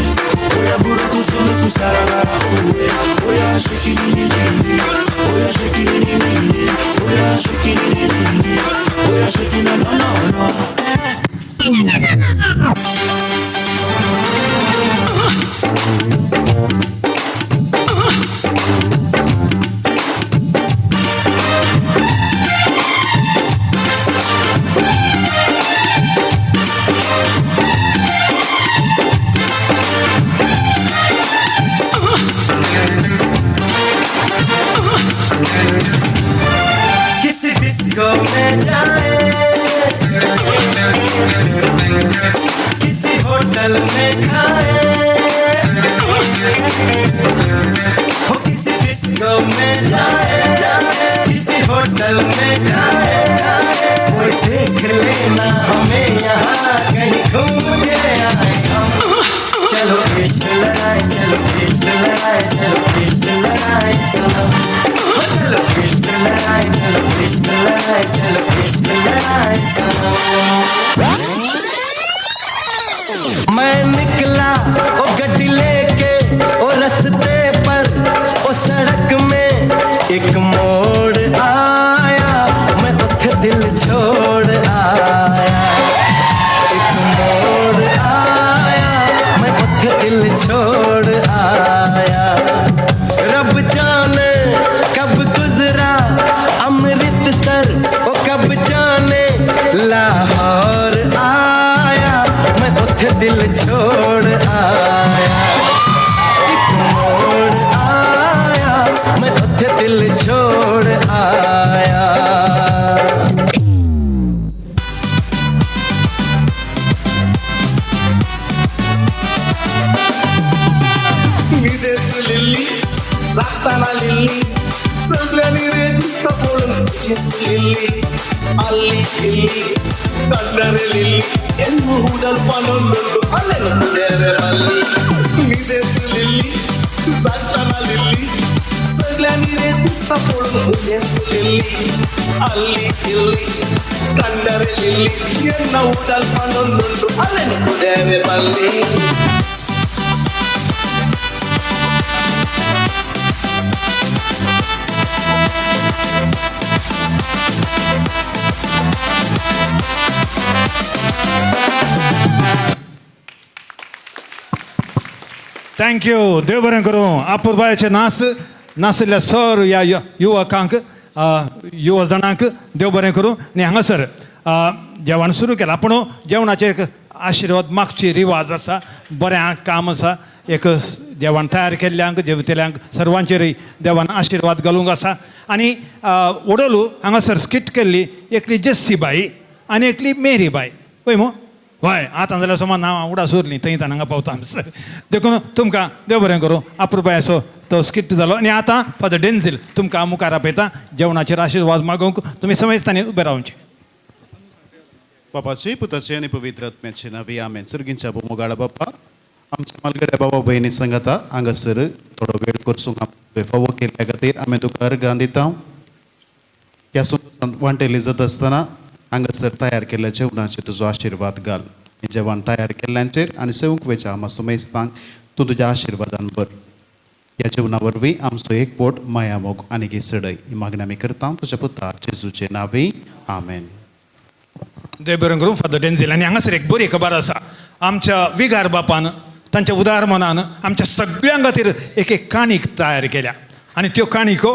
Speaker 13: oh yeah, burúkú tó mẹ́kù sára lára òwe. Oh yeah, ṣe kíní ní ní. Oh yeah, ṣe kíní ní ní. Oh yeah, ṣe kíní ní ní. Oh yeah, ṣe kíní no no no.
Speaker 14: किसी disco में जाए, किसी hotel में खाए, हो किसी disco में जाए, किसी होटल में खाए, कोई देख लेना हमें यहाँ कहीं घूम के आए हम। चलो इश्क लड़ाए, चलो इश्क लड़ाए, चलो इश्क लड़ाए सनम, चलो इश्क लड़ाए, चलो इश्क लड़ाए, चलो इश्क लड़ाए सनम। मैं निकला ओ गड्डी लेके, ओ रास्ते पर ओ सड़क में एक मोड़ आया, मैं उठ दिल छोड़ आया। एक मोड़ आया, मैं उठ दिल छोड़ आया। रब जाने कब गुजरा अमृतसर, ओ कब जाने लाहौर आया, मैं उठ दिल छोड़ आया। एक मोड़ आया, मैं उठ दिल छोड़ आया।
Speaker 13: जागताना लिल्ली सगळ्यांनी रे दिसता पळोवन लिल्ली अल्ली इल्ली कंडरे लिल्ली एನ್ನು ಉಡಲ್ ಪನೊಂದುಂಡು ಅಲ್ಲೆನು ಕುದೇರೆ ಬಲ್ಲಿ ನಿದೇಸು ಲಿಲ್ಲಿ ಜಾಗತಾನ ಲಿಲ್ಲಿ सगळ्यांनी रे दिसता पळोवन ಲಿಲ್ಲಿ ಅಲ್ಲಿ ಇಲ್ಲಿ ಕಂಡರೆ ಲಿಲ್ಲಿ ಎನ್ನ ಉಡಲ್ ಪನೊಂದುಂಡು ಅಲ್ಲೆನು ಕುದೇರೆ ಬಲ್ಲಿ.
Speaker 1: Thank you. देव बरें करूं. अपुरबायेचे नास नाशिल्ल्या सर ह्या युवकांक युवा जाणांक देव बरें करूं. आनी हांगासर जेवण सुरू केलां, पूण जेवणाचे एक आशिर्वाद मागची रिवाज आसा, बरें काम आसा. एक जेवण तयार केल्ल्यांक जेवतल्यांक सर्वांचेरय देवान आशिर्वाद घालूंक आसा. आनी वडोलू हांगासर स्किट केल्ली एकली जस्सी बाई आनी एकली मेरी बाई, वय मू? हय, आतां जाल्यार सुमार नांवां उडास उरलीं थंय हांगा पावता आमसर. देखून तुमकां देव बरें करूं. अप्रुपायाचो तो स्किट जालो आनी आतां फादर डेन्झील तुमकां मुखार आपयता जेवणाचेर आशिर्वाद मागूंक. तुमी समजतानी उबे रावचें.
Speaker 15: बापाचे, पुताचे आनी पवित्र आत्म्याचे नांवी, आमेन. सर्गींच्या मोगाळ बापा, आमच्या मालगड्या बाबा भयणी सांगता हांगासर थोडो वेळ करसूंक फावो केल्ल्या खातीर आमी तुका अर्गां दिता. ह्या वांटेली जाता आसतना हांगासर तयार केल्ल्या जेवणाचेर तुजो आशिर्वाद घाल. हें जेवण तयार केल्ल्यांचेर आनी सेवूंक वेच्या आमा सुमेस्तांक तूं तुज्या आशिर्वादान भर. ह्या जेवणा वरवीं आमचो एकवट, माया, मोग आनी चडय. ही मागणी आमी करता तुज्या पुता जेजूचे नांवी, आमेन.
Speaker 1: देव बरें करूं फादर डेन्झील. आनी हांगासर एक बरी खबर आसा. आमच्या विगार बापान तांच्या उदार मनान आमच्या सगळ्यां खातीर एक एक काणीक तयार केल्या आनी त्यो काणिको